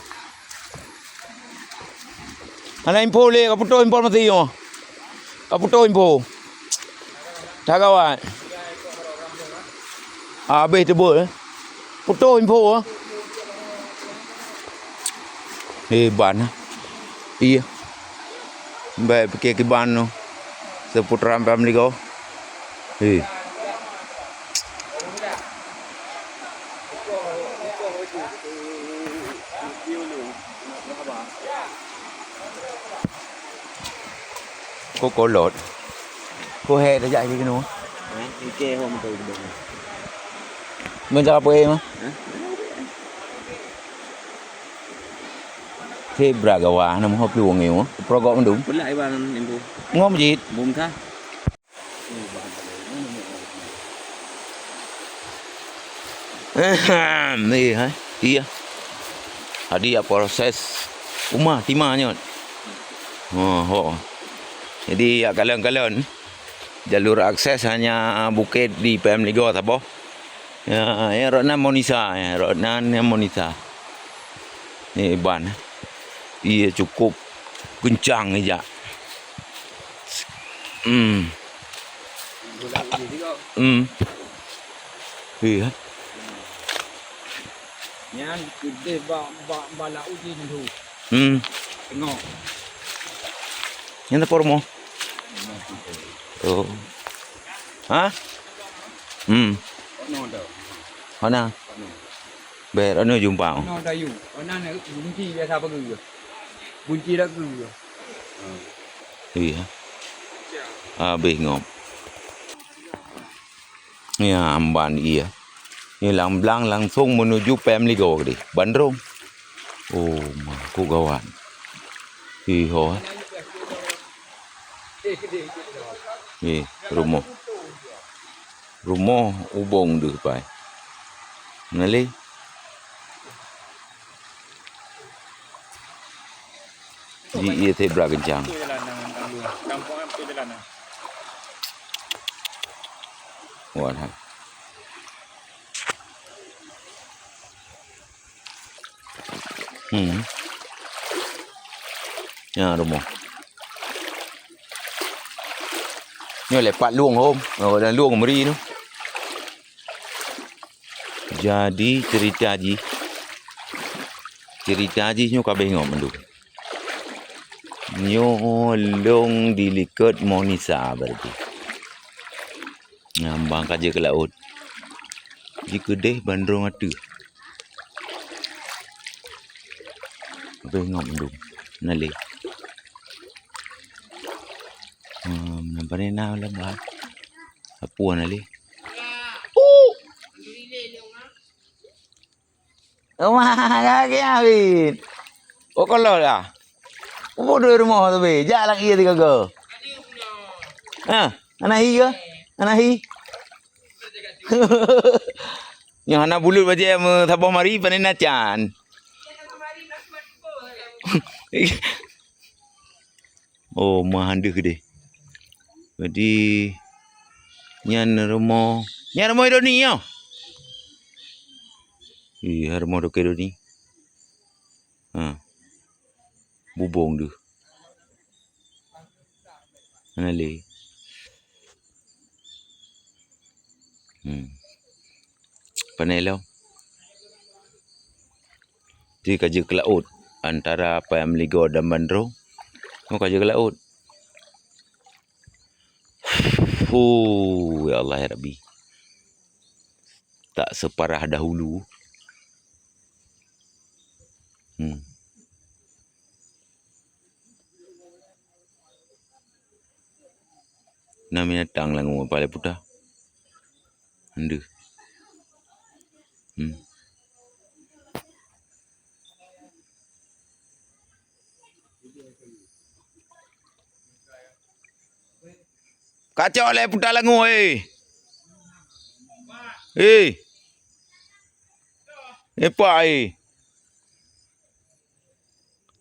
Hana info lé, ka putôh informasi ho. Ka putôh info. That gawat. Habéh teubeuet, eh. Putôh info, eh. Eh, ban, eh. Iya. Baik, pikir kiban tu. Seputaran Paya Meuligoe. Eh. Ko kolot. Ko he tajak di keunoe. Eh, ike ho meukai keunoe. Meuncara peue mah? Hah? He bra gawa, na meuho plueng nyoe. Perogok mandum. Peulak iban nyan tu. Ngom jit. Bum ka. Ehem, iya, eh. Iya. Jadi ya proses uma tima nyoe. Oh, ho. Jadi ya kalon-kalon jalur akses hanya bukét di P M Ligo saboh. Ya, ya rot nan Monisa, ya rot nan ya Monisa. Ni ban. Iya cukup kencang ija. Hmm. Hmm. Iya. Nyan keudeh bak, bak, bak laôt jih nyan tu. Hmm. Tengok. Nyan apa rumoh? Oh. Ha? Hmm. Ono dah. Mana? Ono. Ber, anu jumpa. Nah, dayu. Mana nak bunci biasa apa ke? Bunci dah ke? Iya. Habis ngop. Ya, amban iya. Ni lang blang langsung menuju P M Ligo tadi. Bandrung. Oh, mah, ku gawat. Ih, ho. Ih, rumoh. Rumoh ubong deuh pai. Nalé. Ji ié zebra keuncang. Wah. Hmm. Nyan rumoh. Nyoe lé pat lueng hom. Oh, dan lueng meuri tu. Jadi cerita jih, cerita jih nyoe ka abéh ngon mandum. Nyoe lôn dilikot Monisa berarti. Nyang bang ka jeuet keu laôt. Jikeudeh bandrong ateueh. Abéh ngon mandum. Na lé. Hmm, nampak ni na lam bah. Sapeue na lé? Wah, kaki awit. Oh, kalau dah. Bodoh rumoh tu be. Jak lagi tiga go. Ha, ana hi ke? Ana hi. Nyoh hana bulut bajée meusaboh mari panen acan. Oh, mah handeuh deh. Jadi, nyan rumoh, nyan rumoh Doni nyoh. Ih, rumoh Dokto Doni. Ha. Bubong deuh. Hana lé. Hmm. Pane lom. Di ka jeuet keu laôt antara Paya Meuligoe dan Bandrong. Oh, ka jeuet keu laôt. Huh, ya Allah, ya Rabbi. Tak separah dahulu. Hmm. Na binatang langue palai puta. Ndeuh. Hmm. Kacok lé puta langue, eh. Eh. Epa, eh.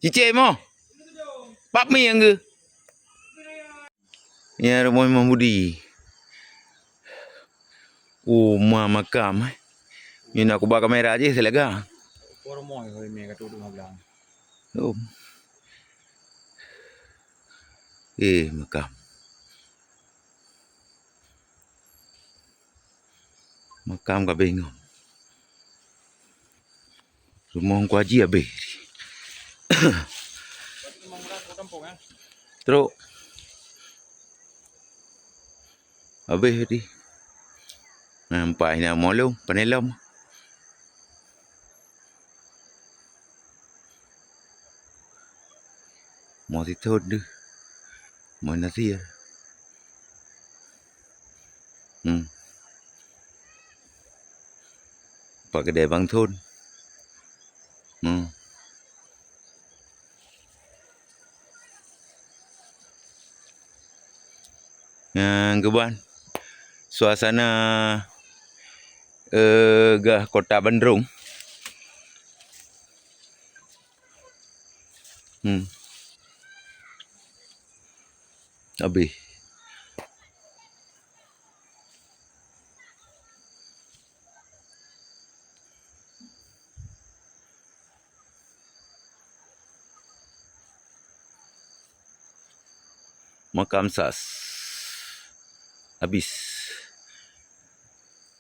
Cicém oh. Pak mi yang ke? Ya, rumah Imam Budi. Oh, ma makam, eh. Ni nak kuba kamera je, saya lega. Oh. Eh, makam. Makam ka bingung. Rumoh Teungku Haji abéh. Trok. Abéh tadi. Nampak ina molong, panelom. Mo sithon deuh. Mo nasia. Hmm. Pak keudè Bang Thon. Hmm. Nyang keuban suasana, eh, gah kota Bandrong. Hmm. Abéh. Makam sas. Abis.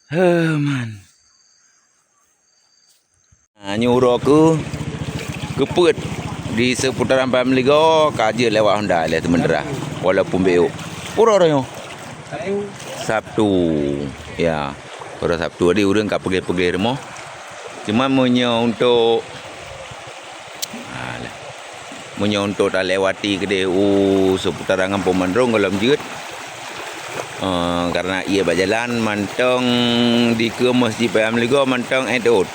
Heuman. Ha, nyoe uroe keu, keupeuet di seputaran Paya Meuligoe ka jeuet lewat honda lé seumeudara, walaupun bék. Uroe-uroe nyoe? Sabtu. Ya, uroe Sabtu. Jadi ureuëng ka peugléh-peugléh rumoh. Cuma meunyoe untuk, alah. Meunyoe untuk talewati keudeh u seputaran Gampông Bandrong gohlom jeuet, eh, karena ié bak jalan mantong dikeue Mesjid Paya Meuligoe mantong éh teuôt.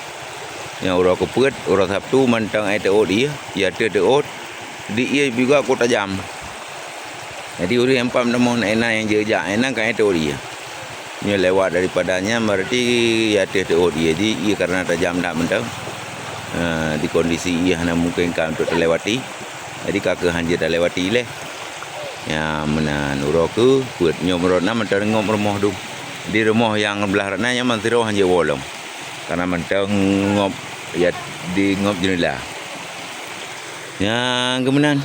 Nyang uroe keupeuet, uroe Sabtu mantong éh teuôt ié, ié ateueh teuôt, di ié juga ku tajam. Jadi ureuëng nyang pam teuma na nyang jeuet jak, na ka éh teuôt ié. Nyoe lewat daripada nyan berarti ié ateueh teuôt ié. Jadi ié karena tajam that mantong. Eh, di kondisi ié hana mungkin ka untuk talewati. Jadi ka keuh hanjeuet talewati lé. Nyan meunan uroe keu peuet nyoe meurot na mantong ngop rumoh dum. Di rumoh nyang blah rot na nyan man sidroe hanjeuet woe lom. Karena mantong ngop ya di ngop jeunela. Nyang geumeunan.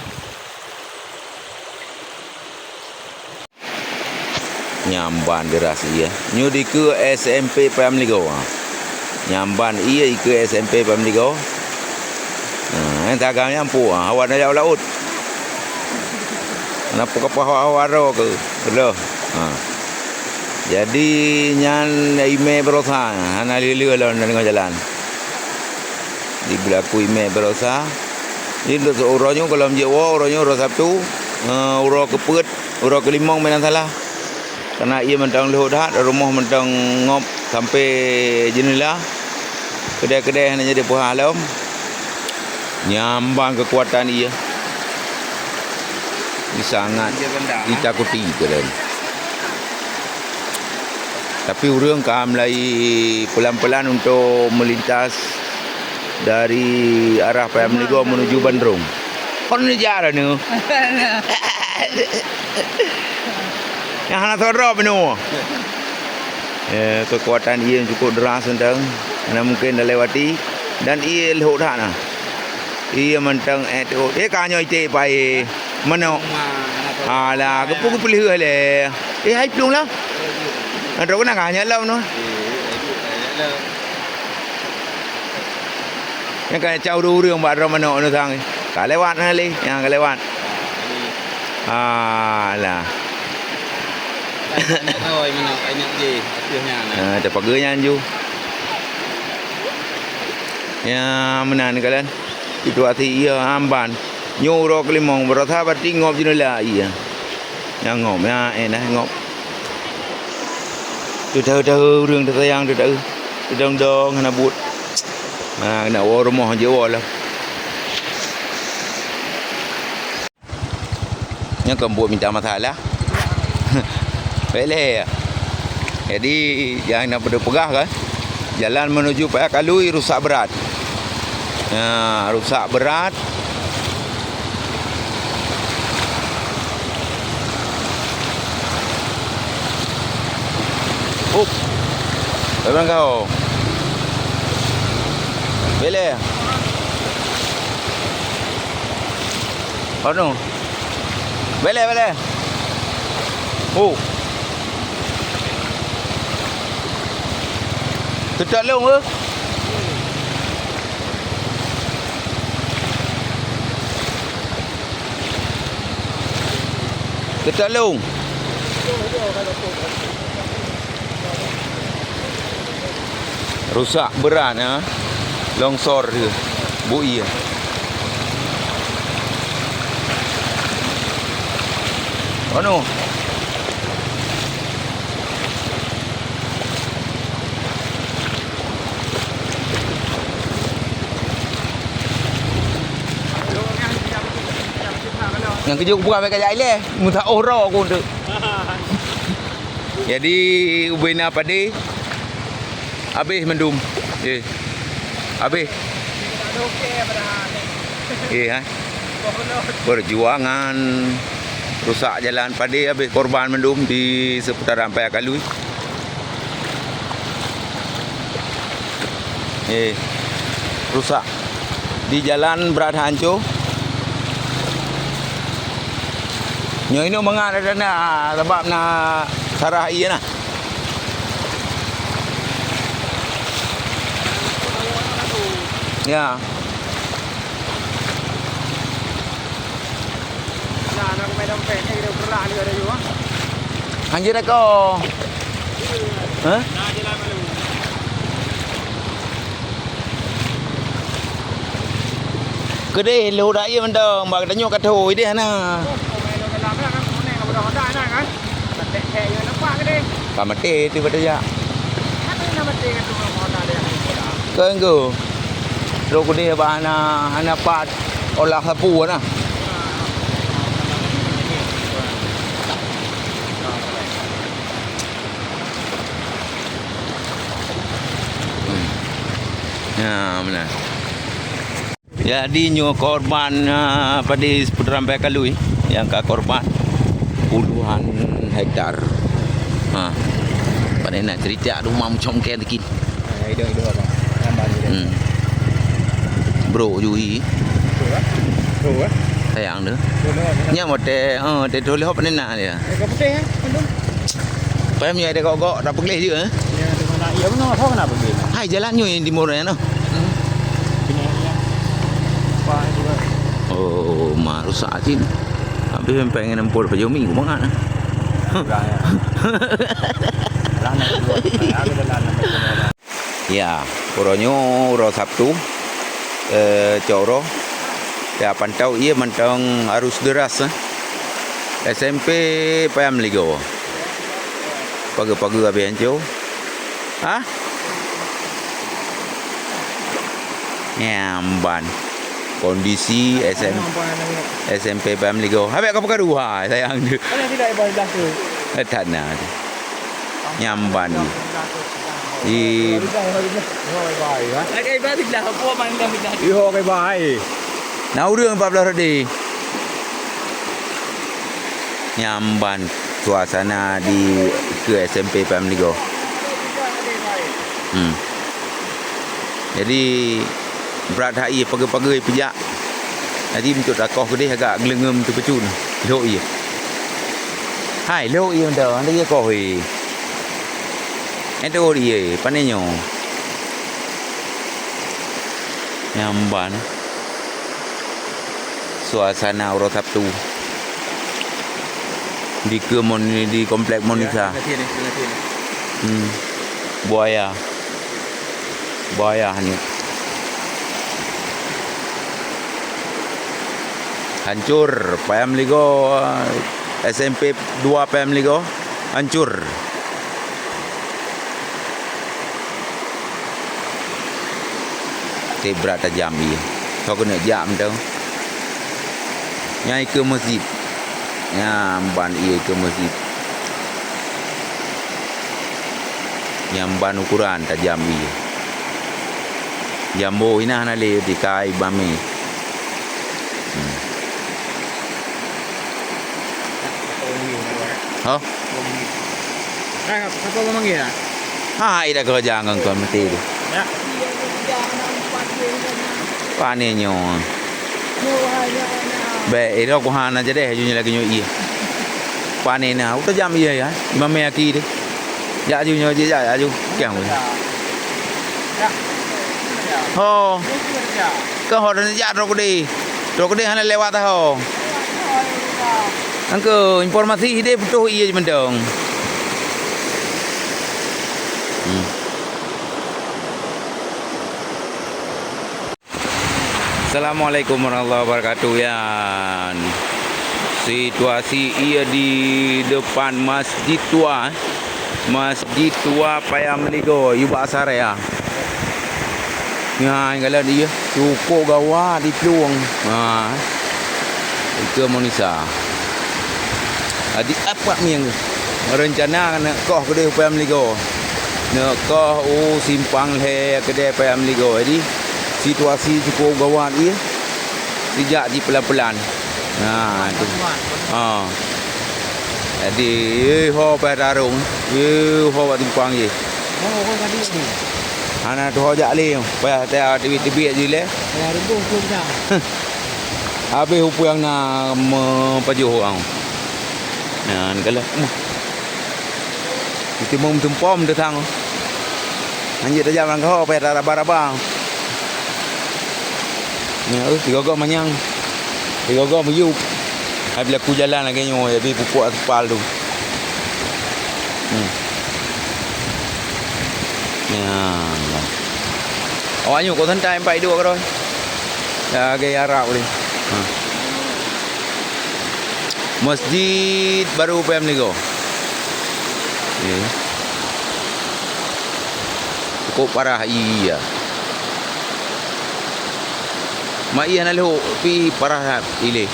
Nyamban deras ié. Nyoe dikeue S M P Payam Ligo, ha. Nyamban ié ikeue S M P Payam Ligo. Ha, nyang tagang nyang pu, ha, awak na jak u laôt. Na pu kapah awak-awak ro keu. Leuh. Ha. Jadi nyan imé barosa, hana lé-lé lom deungon jalan. Di beulaku imé barosa. Jadi untuk uroe nyoe gohlom jeuet woe, uroe nyoe uroe Sabtu, eh, uroe keupeuet, uroe keulimong meunan salah. Karena ié mantong leuhot that, rumoh mantong ngop sampoe jeunela. Keudè-keudè hana jadi peuhah lom. Nyamban keukuatan ié. Sangat ditakuti keu lôn. Tapi ureuëng ka mulai pelan-pelan untuk melintas dari arah Payam Ligo menuju Bandrung. Kon ni jak dah ni. Yang hana sodro binoe. Eh, kekuatan ié yang cukup deras tentang, mana mungkin dah lewati dan ié lehok that nah. Ié mantong eh tu, eh ka nyoe ite pai manok. Alah, gepu gepeuleuh leh. Eh hai plueng lah. Ada kena ka hanya lam tu. Nyang ka cak ureuëng-ureuëng bak droe manok nusang. Ka lewat na lé, nyang ka lewat. Alah. Oi, manok, ingat je, atuh nyan. Ah, terpaga nyan ju. Ya, meunan kan. Situasi iya amban. Nyoe uroe keulimong, beurasa berarti ngop jeunela iya. Nyang ngop, ya, eh, nah, ngop. Teudahe-dahe ureuëng teusayang teudahe. Teudong-dong hana buet. Ha, nak woe rumoh je woe lah. Nyan kon buet mita masalah. Boleh. Jadi, jangan nak peugah kan. Jalan menuju Paya Kalui rusak berat. Ha, rusak berat. Up. Memang kau. Bele. Anu. Bele, bele. Oh. Teutap lông ke? Teutap lông. Rusak berat, ha. Longsor dia. Bui dia. Anu. Nyang keujeuet kupeugah bèk kajak ilèe, meusaôh droe ku tu. Jadi, ubena padé, habéh mandum. Eh, habéh. Eh, ha? Perjuangan rusak jalan padé habéh korban mandum di seputaran Paya Kalui. Eh, rusak. Di jalan brat hancô. Nyoe inoe mangat ada na, sabab na sarah ié na. Ya. Hanjeuet ako. Hah? Keudeh lheuh dak ié mantong, bak geutanyoe ka thô ideh na. Ka maté tu pada jak. Keu enggo. Trok keudeh bak hana, hana pat olah sapu na. Hmm. Ya, benar. Jadi nyoe korban, ah, padé seupeuterampai kalui nyang ka korban puluhan hektar. Ha. Padé na cerita tu mau congken dikit. Ha, hidup, hidup apa? Nambah hidup. Hmm. Bro, jui. Bro, eh? Bro, eh? Sayang tu. Bro, bro, bro. Nya mote, eh, te tu lehop ni nak dia. Eh, kau putih, eh? Aduh. Payah meunyoe ada gok-gok, tak peugléh je, eh? Ya, tu mana? Ya, benar, apa kena peugléh? Hai, jalan nyoe yang timur, ya, noh. Hmm. Kena, ya. Apa juga? Oh, ma rusak cit. Habis pengen empur pajomi, ku bangat. Kurang, ya. Lah, nak dua. Ya, ada jalan, ada jalan. Ya, uroe nyoe, uroe Sabtu, eh, cok uroe. Ya, pantau ié mantong arus deras, eh. S M P Payam Ligo. Pageue-pageue habéh hanco. Hah? Nyang ban. Kondisi S M, S M P Payam Ligo. Habéh ka peukaru hai, sayang tu. Mana tidak ibarat dah tu? Eh, tak na. Nyang ban. Di Hai, kai bai lah, apa mandang dah. Yo, kai bai. Na ureueng empat belas rodi. Nyang ban suasana di ke S M P Payam Ligo. Hmm. Jadi, brat hai pageue-pageue peujak. Jadi, meunyoe takoh keudeh agak geuleungem teupeucun. Lhok ié. Hai, lhok ié mantong, hana ié koh ié. Enteuk ié, pane nyoe. Nyang ban. Suasana uroe Sabtu. Di ke Mon-, di komplek Monisa. Ya, nanti ni, nanti ni. Hmm. Buaya. Bahaya ni. Hancur, Payam Ligo, S M P dua Payam Ligo, hancur. Tibrat tajam ié. Soe keuneuk jak mantong. Nyang ikeue meuseujid. Nyang ban ié ikeue meuseujid. Nyang ban ukoran tajam ié. Jambo inan hana lé dikai bami. Hmm. Hah? Eh, siapa memanggil, ya? Ha, ida kerja ngon kau mati tu. Ya. Pane nyoe. Bèk, ira ku hana jadi, aju nyoe lagi nyoe ié. Pane na, uta jam ié ya. Imam aki deh. Jak aju nyoe, jak aju. Kiang. Ho. Keu ho dan jak trok deh. Trok deh hana lewat ho. Engko informasi deh putôh ié mantong. Hmm. Assalamualaikum warahmatullahi wabarakatuh, yan. Situasi ié di depan Masjid Tua, Masjid Tua Payam Ligo, yue bak asar ya. Nyan, galak dia, cukup gawat di Plueng. Ha. Itu Monisa. Jadi, apa ni yang rencana nak koh kedai Payam Ligo? Neukoh u simpang lhèe keudè Payam Ligo. Jadi, situasi cukup gawat ié. Sijak jipelan-pelan. Nah, itu. Ha. Jadi, eh, ho payah tarông. Eh, ho bak simpang jih. Hana tuho jak lé. Payah teubiet-teubiet jih lé. Habéh upeueng na meupajoh ureueng. Nyan kalheuh. Meutimong meutumpom teutang. Hanjeuet tajak lam gaho, payah taraba-raba. Nyan, eh, sigoe-goe manyang. Sigoe-goe meuyueb. Hai beulaku jalan lagèe nyoe, jadi pupuk aspal tu. Hmm. Nyan. Awak nyoe kok santai empat idok keudroe. Ya, gaya Arab ni. Ha. Masjid baru Payam Ligo. Okey. Cukup parah iya. Mak iya na lhok, pi parah that ileh.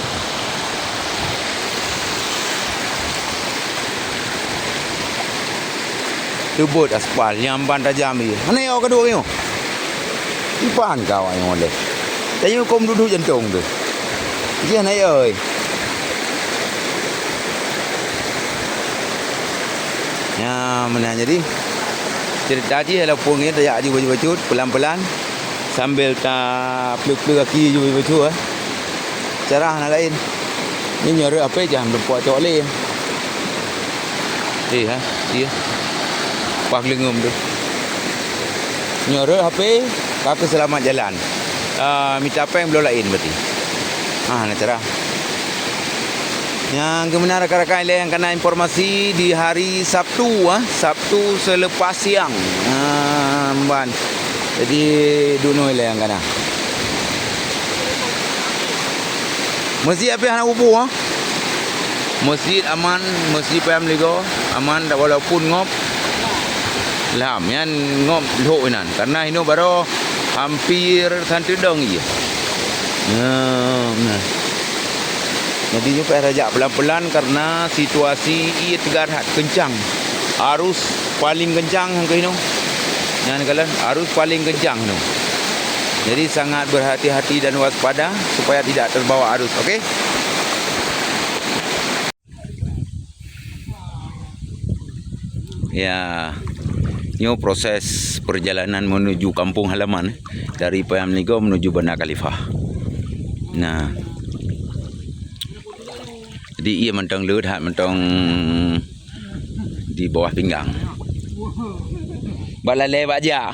Teubot aspal, nyang ban tajam ié. Hana yo keudua nyoe. Ipan ka awak nyoe leh. Tanyoe kôm dudoe jantông teuh. Jih na oi. Nyan meunan jadi. Cerita jih walaupun nyan tajak aju bacut-bacut, pelan-pelan, sambil tapleuek-pleuek gaki aju bacut-bacut, eh. Cara hana laén. Nyoe nyoe rot H P jam lumpah cok lé. Eh, ha, iya. Pah geulengom tu. Nyoe rot H P, ka keuseulamat jalan. Ah, mita péng bloe laén berarti. Ah, na cara. Nyang keumeuna rakan-rakan ilée nyang kana informasi di hari Sabtu, ah, Sabtu seulepas siang. Ah, ban. Jadi, dunoe ilée nyang kana. Meusi habéh hana bubu, ah. Meuseujid aman, meuseujid Paya Meuligoe aman, walaupun ngop lam, nyan ngop lhok inan. Karena inoe baroe hampir santeudong ie. Nah, nah. Jadi nyoe payah tajak pelan-pelan karena situasi ie teuga that keuncang. Arus paling keuncang nyang keuh inoe. Nyan kalon arus paling keuncang inoe. Jadi sangat berhati-hati dan waspada supaya tidak terbawa arus, oke? Ya, nyoe proses perjalanan menuju kampung halaman, eh, dari Paya Meuligoe menuju Banda Khalifah. Nah, jadi ie mantong le that mantong di bawah pinggang. Bak lalée bak jak.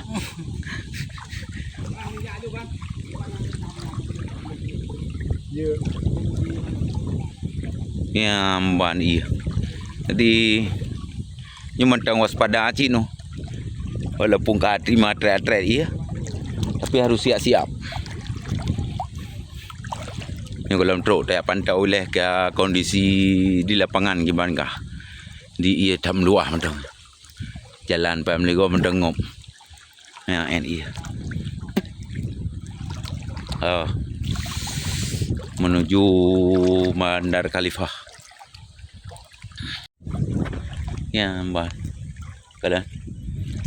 Nyan ban ie. Jadi, nyoe mantong waspada cit nyoe. Walaupun ka terima trét-trét ie, tapi harus siap-siap. Nyoe gohlom trok tajak pantau ilée ka kondisi di lapangan kiban kah. Di ie that meuluwah mantong. Jalan Paya Meuligoe mantong ngop. Nyan ie. Oh. Menuju Bandar Khalifah. Nyan ban. Kalon.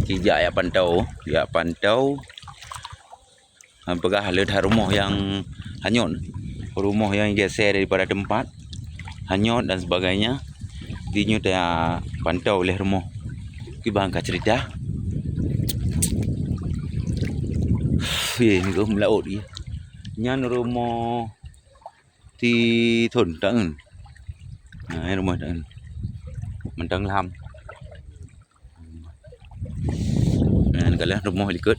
Ci jak, jak pantau, jak pantau. Peugah le that rumoh nyang hanyot, rumoh nyang geser daripada tempat, hanyot dan sebagainya. Di nyoe tapantau lé rumoh kiban ka cerita. Ye, ni rumoh laôt ye. Nyan rumoh Ti thon taeun. Nah, nyan rumoh taeun. Mantong lam. Nah, nyan kalon rumoh likot.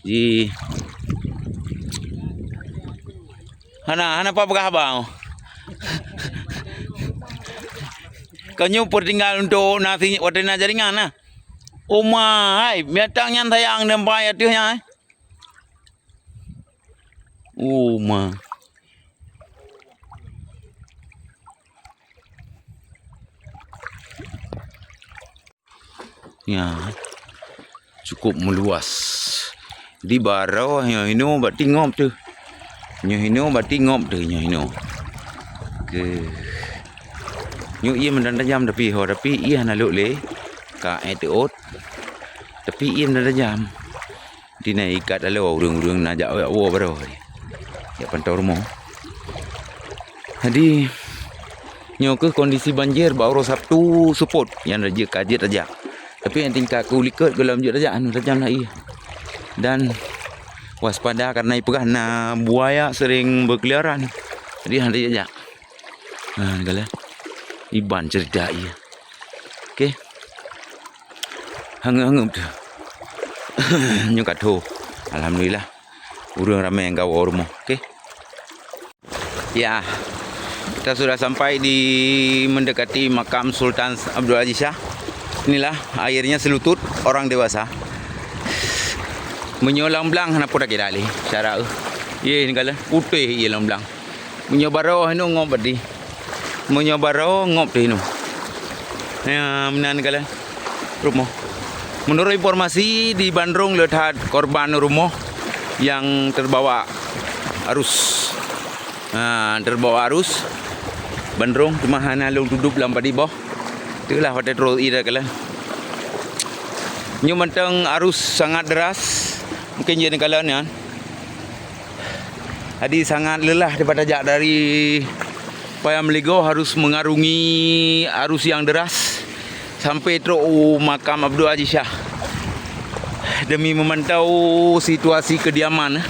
Ji. Hana, hana peugah haba. Ka nyoe peutinggai untuk nasi watée na jaringan na. Uma hai, binatang nyan sayang dan pai ateueh nyan. Uma. Ya, cukup meuluas. Di baroe nyoe hinoe bak tingop teuh. Nyoe hinoe bak tingop teuh nyoe hinoe. Oke. Nyoe ie mantong tajam tapi ho, tapi ie hana lhok lé. Ka éh teuôt. Tapi ie mantong tajam. Di na ikat lalu ureuëng-ureuëng na jak woe baroe. Jak pantau rumoh. Jadi, nyoe keuh kondisi banjir bak uroe Sabtu seupôt nyang jeuet ka jeuet tajak. Tapi nyang tingkat keu likot gohlom jeuet tajak, anu tajam na ie. Dan waspada karena ipeugah na buaya sering berkeliaran. Jadi hana tajak. Ha, ni kalon. Iban cerita ie. Oke. Hangat-hangat betul. Nyoe ka tho. Alhamdulillah. Ureuëng ramai nyang gawoe rumoh. Oke. Ya. Kita sudah sampai di mendekati makam Sultan Abdul Aziz Syah. Inilah airnya selutut orang dewasa. Meunyoe lam blang hana peue takira lé. Cara, eh. Ye, ni kalon. Putéh ie lam blang. Meunyoe baroe hinoe ngop badi. Meunyoe baroe ngop teuh hinoe. Ya, meunan kalon rumoh. Menurut informasi, di Bandrong le that korban rumoh yang terbawa arus. Ha, terbawa arus. Bandrong cuma hana lôn tudôb lam padé boh. Itulah watée troh ie kalon. Nyoe mantong arus sangat deras. Mungkin jeuet kalon nyan. Jadi sangat lelah daripada jak dari Paya Meligo harus mengarungi arus yang deras sampai trok u makam Abdul Aziz Syah demi memantau situasi kediaman, eh.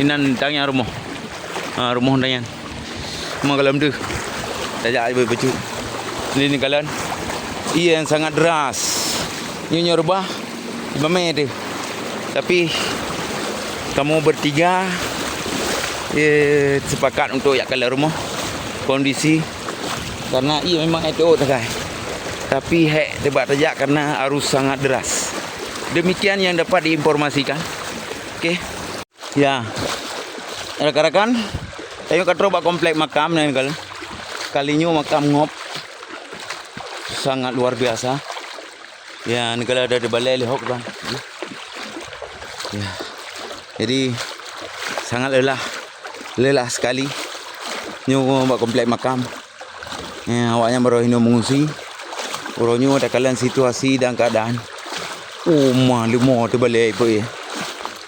Inan tangian rumoh. Ha, rumoh tangian. Cuma kalau tu, tajak bacut. Jadi ni kalian, iya yang sangat deras. Nyonya rubah, bamé tu. Tapi kamu bertiga, eh, sepakat untuk jak kalon rumoh kondisi, karena iya memang ék teuôt sagai. Tapi hék teubat tajak karena arus sangat deras. Demikian yang dapat diinformasikan. Oke. Ya. Rakan-rakan, tanyoe ka troh bak komplek makam nyan kali. Kali nyoe makam ngop. Sangat luar biasa. Ya, neugala ada di balai lihok bang. Ya. Jadi sangat lelah. Lelah sekali. Nyoe bak komplek makam. Ya, awaknyan baroe hinoe mengungsi. Uroe nyoe takalon situasi dan keadaan. Oh, ma leumo teubalek ipe.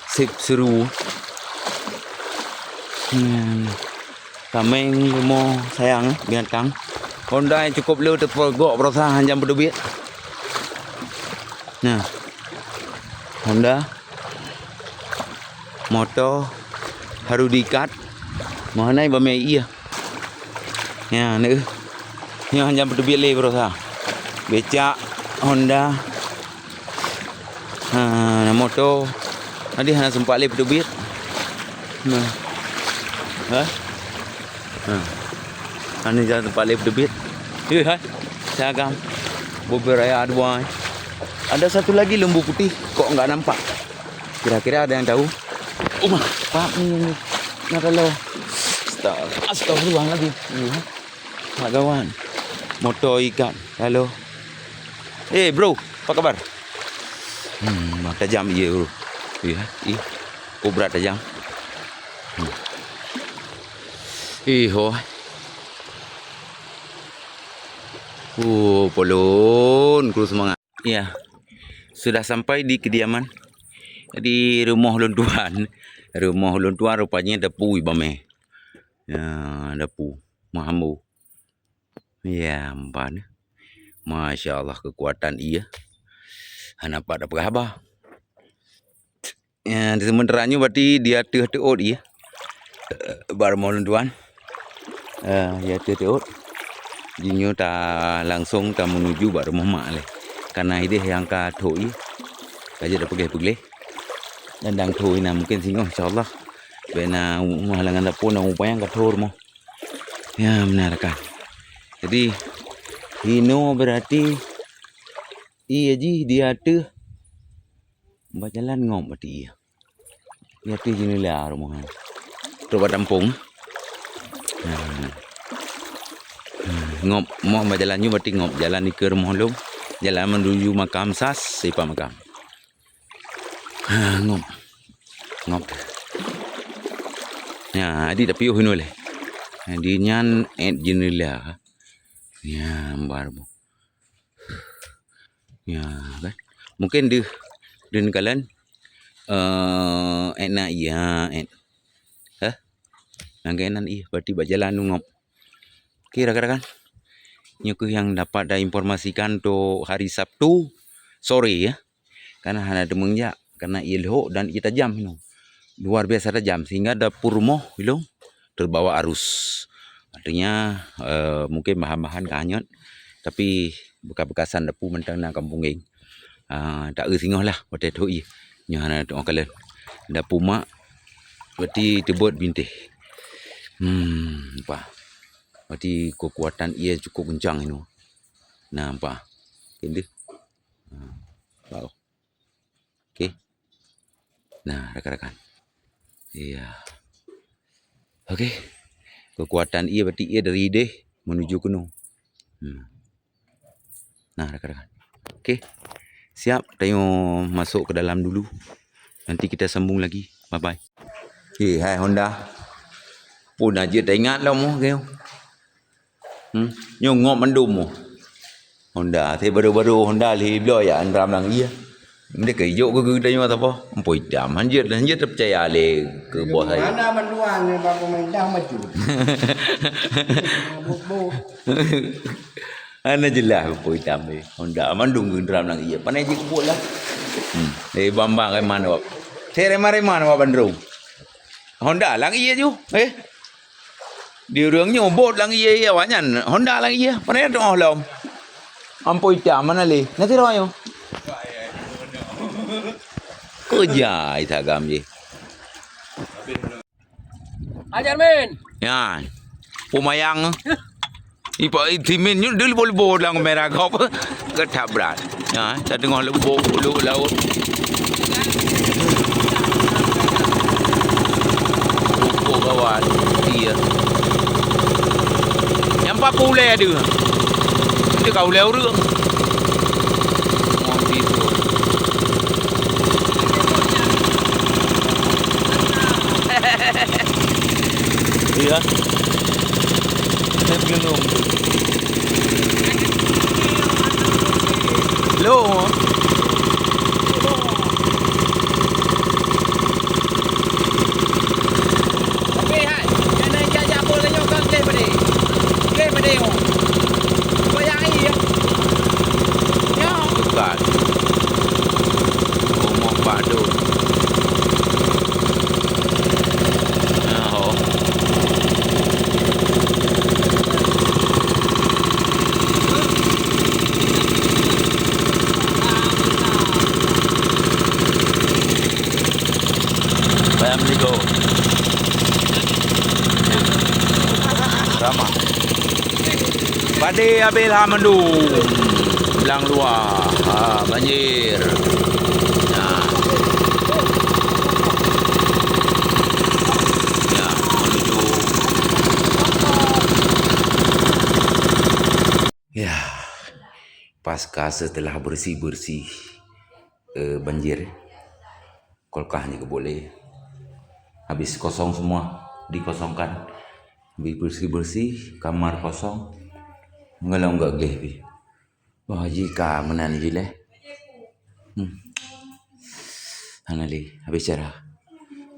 Sip seru. Hmm. Tameng leumo sayang, eh, binatang. Honda yang cukup le teupeureugok baroesa hanjam peuteubiet. Nah. Honda. Moto harus diikat. Meuhana bamé ié. Nyan, nyoe hanjam peuteubiet lé baroesa. Becak, Honda. Ha, moto. Tadi hana sempat lé peuteubiet. Nah. Ha? Ha. Hana jalan sempat lé peuteubiet. Eh, hai. Saya agam. Bubur raya dua. Ada satu lagi lembu putih, kok enggak nampak. Kira-kira ada yang tahu? Uma, Pak ni, ni. Nah, kalau. Astag-, astagfirullahaladzim. Iya. Pak kawan. Motor ikat. Halo. Eh, bro, apa kabar? Hmm, tajam iya, bro. Iya, ih. Kobra tajam. Hmm. Ih, oh. Oh, polon, kru semangat. Ya, sudah sampai di kediaman. Di rumoh lôn tuan. Rumoh lôn tuan rupanya dapu bamé. Ya, dapu. Mahambo. Ya, empan. Masya Allah, kekuatan iya. Hana pat dapat haba. Ya, di sementara nyoe berarti di ateueh teuôt, ya. Eh, bak rumoh lôn tuan. Eh, di ateueh teuôt. Jinyoe ta langsung ta menuju bak rumoh mak lé. Karena idéh nyang ka thok, ya. Ka jeuet peugléh-peugléh. Dan dang thok inan mungkin singoh, insya Allah. Bèk na u-, halangan dapur, na upayang ka thok rumoh. Ya, benar kan. Jadi, hinoe berarti iya jih di ateueh bak jalan ngop berarti iya. Di ateueh jeuneula rumoh nyan. Trok bak tampong. Nah. Nah, ngop, moh bak jalan nyoe berarti ngop. Jalan dikeue rumoh lôn. Jalan menuju makam sas, sipa makam. Ha, ngop. Ngop. Ya, adik tapi oh hinoe lé. Di nyan èt jeuneula. Ya, baru. Ya, kan. Mungkin deuh, deuh kalon, eh, èt na iya, èt. Hah? Nangkeunan ih, berarti bak jalan ngop. Oke, rakan-rakan. Nyoe keuh yang dapat ta informasikan untuk hari Sabtu sore, ya. Karena hana teumeung jak, karena ié lhok dan ié tajam hinoe. Luar biasa tajam, sehingga dapur rumoh ilong terbawa arus. Artinya, eh, mungkin bahan-bahan ka hanyut, tapi bekas-bekasan dapur mantong na kampung geng. Ah, tak eu singoh lah, watèe thok ié. Nyoe hana teukalon. Dapur mak, berarti teubot bintéh. Hmm, apa? Berarti kekuatan ié cukup kencang hinoe. Nah, apa? Keuneuk. Nah, wow. Oke. Nah, rakan-rakan. Iya. Oke. Kekuatan ié berarti ié dari idéh menuju keunoe. Hmm. Nah, rakan-rakan. Oke. Siap, tanyoe masuk ke dalam dulu. Nanti kita sambung lagi. Bye bye. Eh, hai Honda. Pun aja tak ingat lah moh keu. Hmm, nyoe ngop mandum moh. Honda, tapi baru-baru Honda lhi bloe ya andram lang iya. Meunyoe keu ijok keu geutanyoe saboh, ampôi itam. Hanjeuet, hanjeuet teupeurcaya lé keu boh saya. Mana bantuan daripada pemerintah maju? Buk-buk. Hana jeulaih ampôi itam lé. Honda mandum geunderam lam ié. Pane jikeubuet lah. Hmm. Eh, bang-bang reman awak. Saya reman-reman awak bandum. Honda lam ié ju. Eh. Di ureueng nyoe bot lam ié, awaknyan Honda lam ié. Pane teu'oh lom. Ampôi itam mana lé. Na sidroe nyoe. Keu jai sagam jih. Ajar, men. Nyan. Peue mayang. Ipak itimin nyoe deuh leubo-leubo lam kamera gob. Geutabrak. Ha, tateungoh leubo-leubo laôt. Pokok kawan, iya. Nyang paku ulée deuh. Dia ka ulée ureueng. Ngon tipu. Iya. Saya bingung tu. Lo. Tapi hai, nyang na jak-jak bol nyoe kan gleh padé. Gleh padé nyoe. Goyang ai ya. Nyoe. Bukan. Omoh padum. Nah, ho. Bayam ligo. Ramah. Padé habéh lah mandum. Blang luwa. Ha, banjir. Nah. Ya, menuju. Ya, pasca setelah bersih-bersih, eh, banjir, kulkas ni keu boleh habis kosong semua, dikosongkan. Habis bersih-bersih, kamar kosong. Ngalong gak gleh pi. Wah, jika meunan jileh. Hmm. Hana lé, habis cara.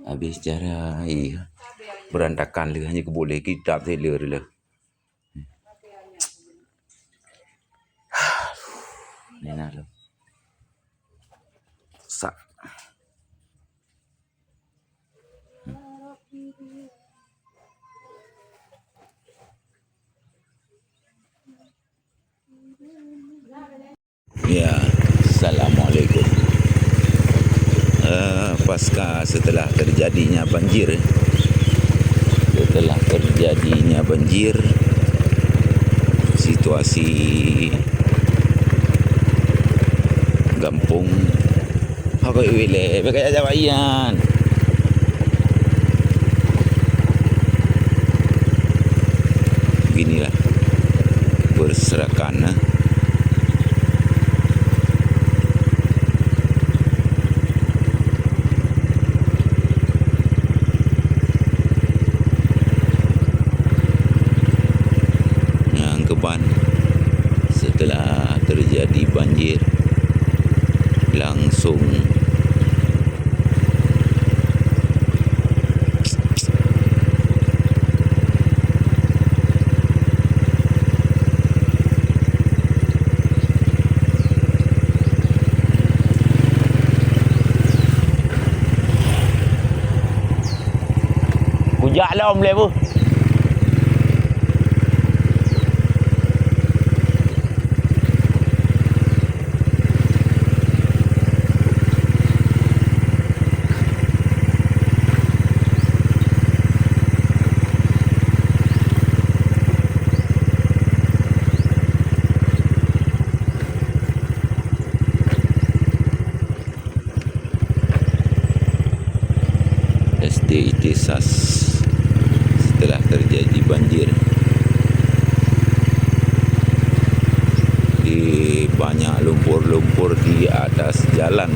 Habis cara, iya. Berantakan lé, hanya keu boleh kitab saya lé. Ni na lom. Sak. Ya, assalamualaikum. Eh, pasca setelah terjadinya banjir, setelah terjadinya banjir, situasi gampông Haba iwile, bèk kajak-jak bak iyan. Beginilah berserakan, eh. Nyang keuban, setelah terjadi banjir, langsung Kujak lom lé beuh. S D I T sas setelah terjadi banjir. Di banyak lumpur-lumpur di atas jalan.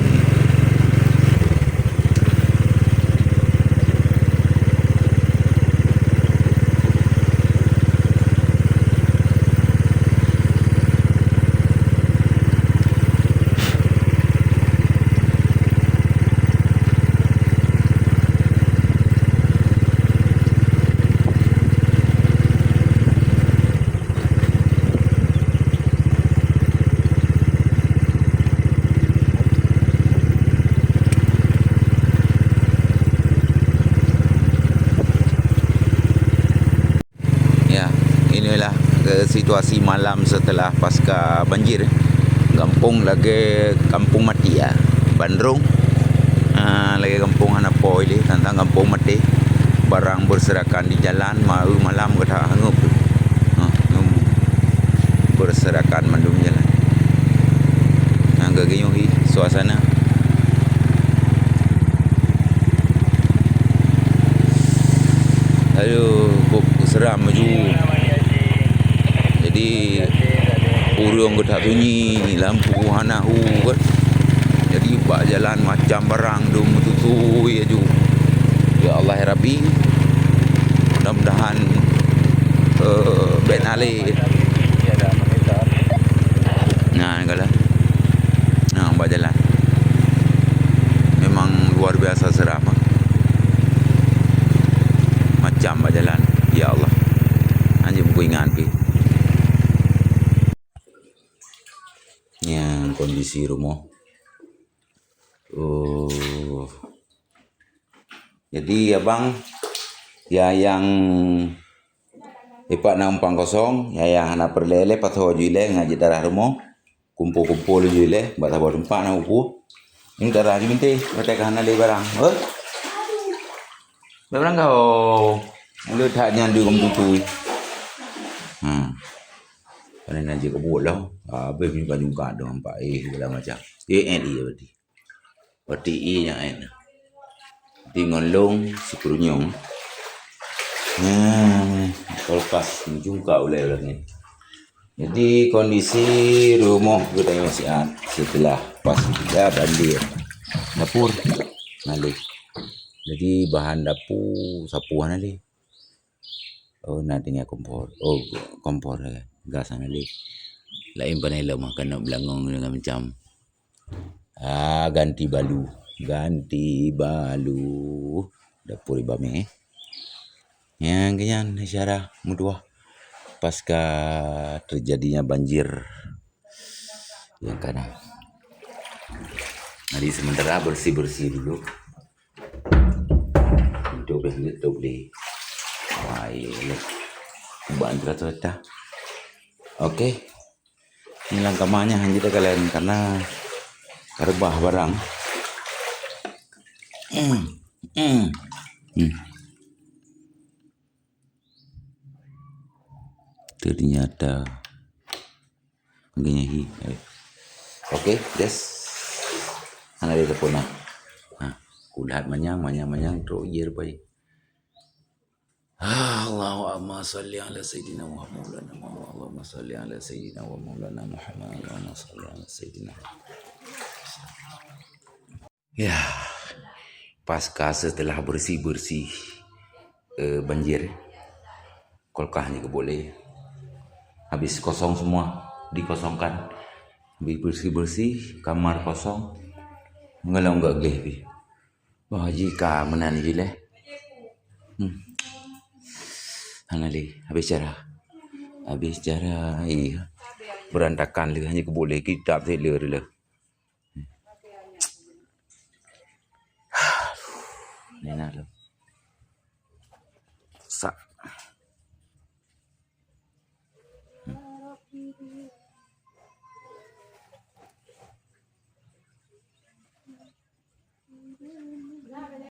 Eh, situasi malam setelah pasca banjir, gampông lagèe gampông maté, ya. Bandrong, ah, lagèe gampông hana po ilèe, tantang gampông maté. Barang berserakan di jalan, ma-, malam gata hanggeup. Ha, berserakan mandum jalan. Nah, geugeuyuh hi suasana. Aduh, kok seram laju. Jadi, ureueng geutak sunyi, lampu hana hu kan. Jadi, bak jalan macam barang dum meututui laju. Ya Allah, ya Rabbi. Mudah-mudahan, eh, bèk na lé. Nah, kalau. Nah, bak jalan. Memang luar biasa seram, ah. Macam bak jalan. Ya Allah. Hana peuingat pih. Nyan kondisi rumoh. Oh. Jadi, abang, ya, nyang ipak na umpang kosong, ya, nyang hana peureulèe-lèe, pasoe laju ilèe ngon jeuet darah rumoh, kumpul-kumpul laju ilèe, bak saboh teumpat na umpul. Ini darah jih bintéh, watèe ka hana lé barang. Heh? Barang kau. Mulut that nyan di rum tutui. Ha. Panen aja kebut lah. Habis juga-juga dong nampak, eh, segala macam. Eh, eh, iya berarti. Peuti ié nyang ék na. Peuti ngon lông sikrunyueng. Nah, kulkas meujungka ulèe lagèe nyan. Jadi, kondisi rumoh geutanyoe siat seuteulah pas ya banjir. Dapur na lé. Jadi, bahan dapur sapeue na lé. Oh, na tinggai kompor. Oh, kompor, eh, gas hana lé. Laén pane lom, keuneuk beulangong deungon macam. Ah, ganti balu. Ganti balu. Dapur ibame, eh. Nyang keu nyan isyarah meutuah pasca terjadinya banjir nyang ka na. Jadi, sementara bersih-bersih dulu. Untuk boleh tutup di. Wah, iya, boleh. Buat antara tu dah. Okey. Ini langkah mahnya hanya kita kalian karena ka reubah barang. Hmm. Hmm. Hmm. Ternyata Gini hi. Okey, yes. Hana lé telepon nah. Ha, kulat manyang, manyang, manyang, trok je rupa jih. Ah, Allahumma salli ala sayyidina Muhammad, maulana Muhammad, Allahumma salli ala sayyidina wa maulana Muhammad, Allahumma salli ala sayyidina. Ya, pasca setelah bersih-bersih, eh, banjir, kulkas hana geuboleh. Habis kosong semua, dikosongkan. Habis bersih-bersih, kamar kosong. Meugalak-galak gleh pih. Bah, jika meunan jih lé. Hmm. Hana lé, habis cara. Habis cara, iya. Berantakan lé, hana geuboleh kitab sila lé. Nena lom. Sak.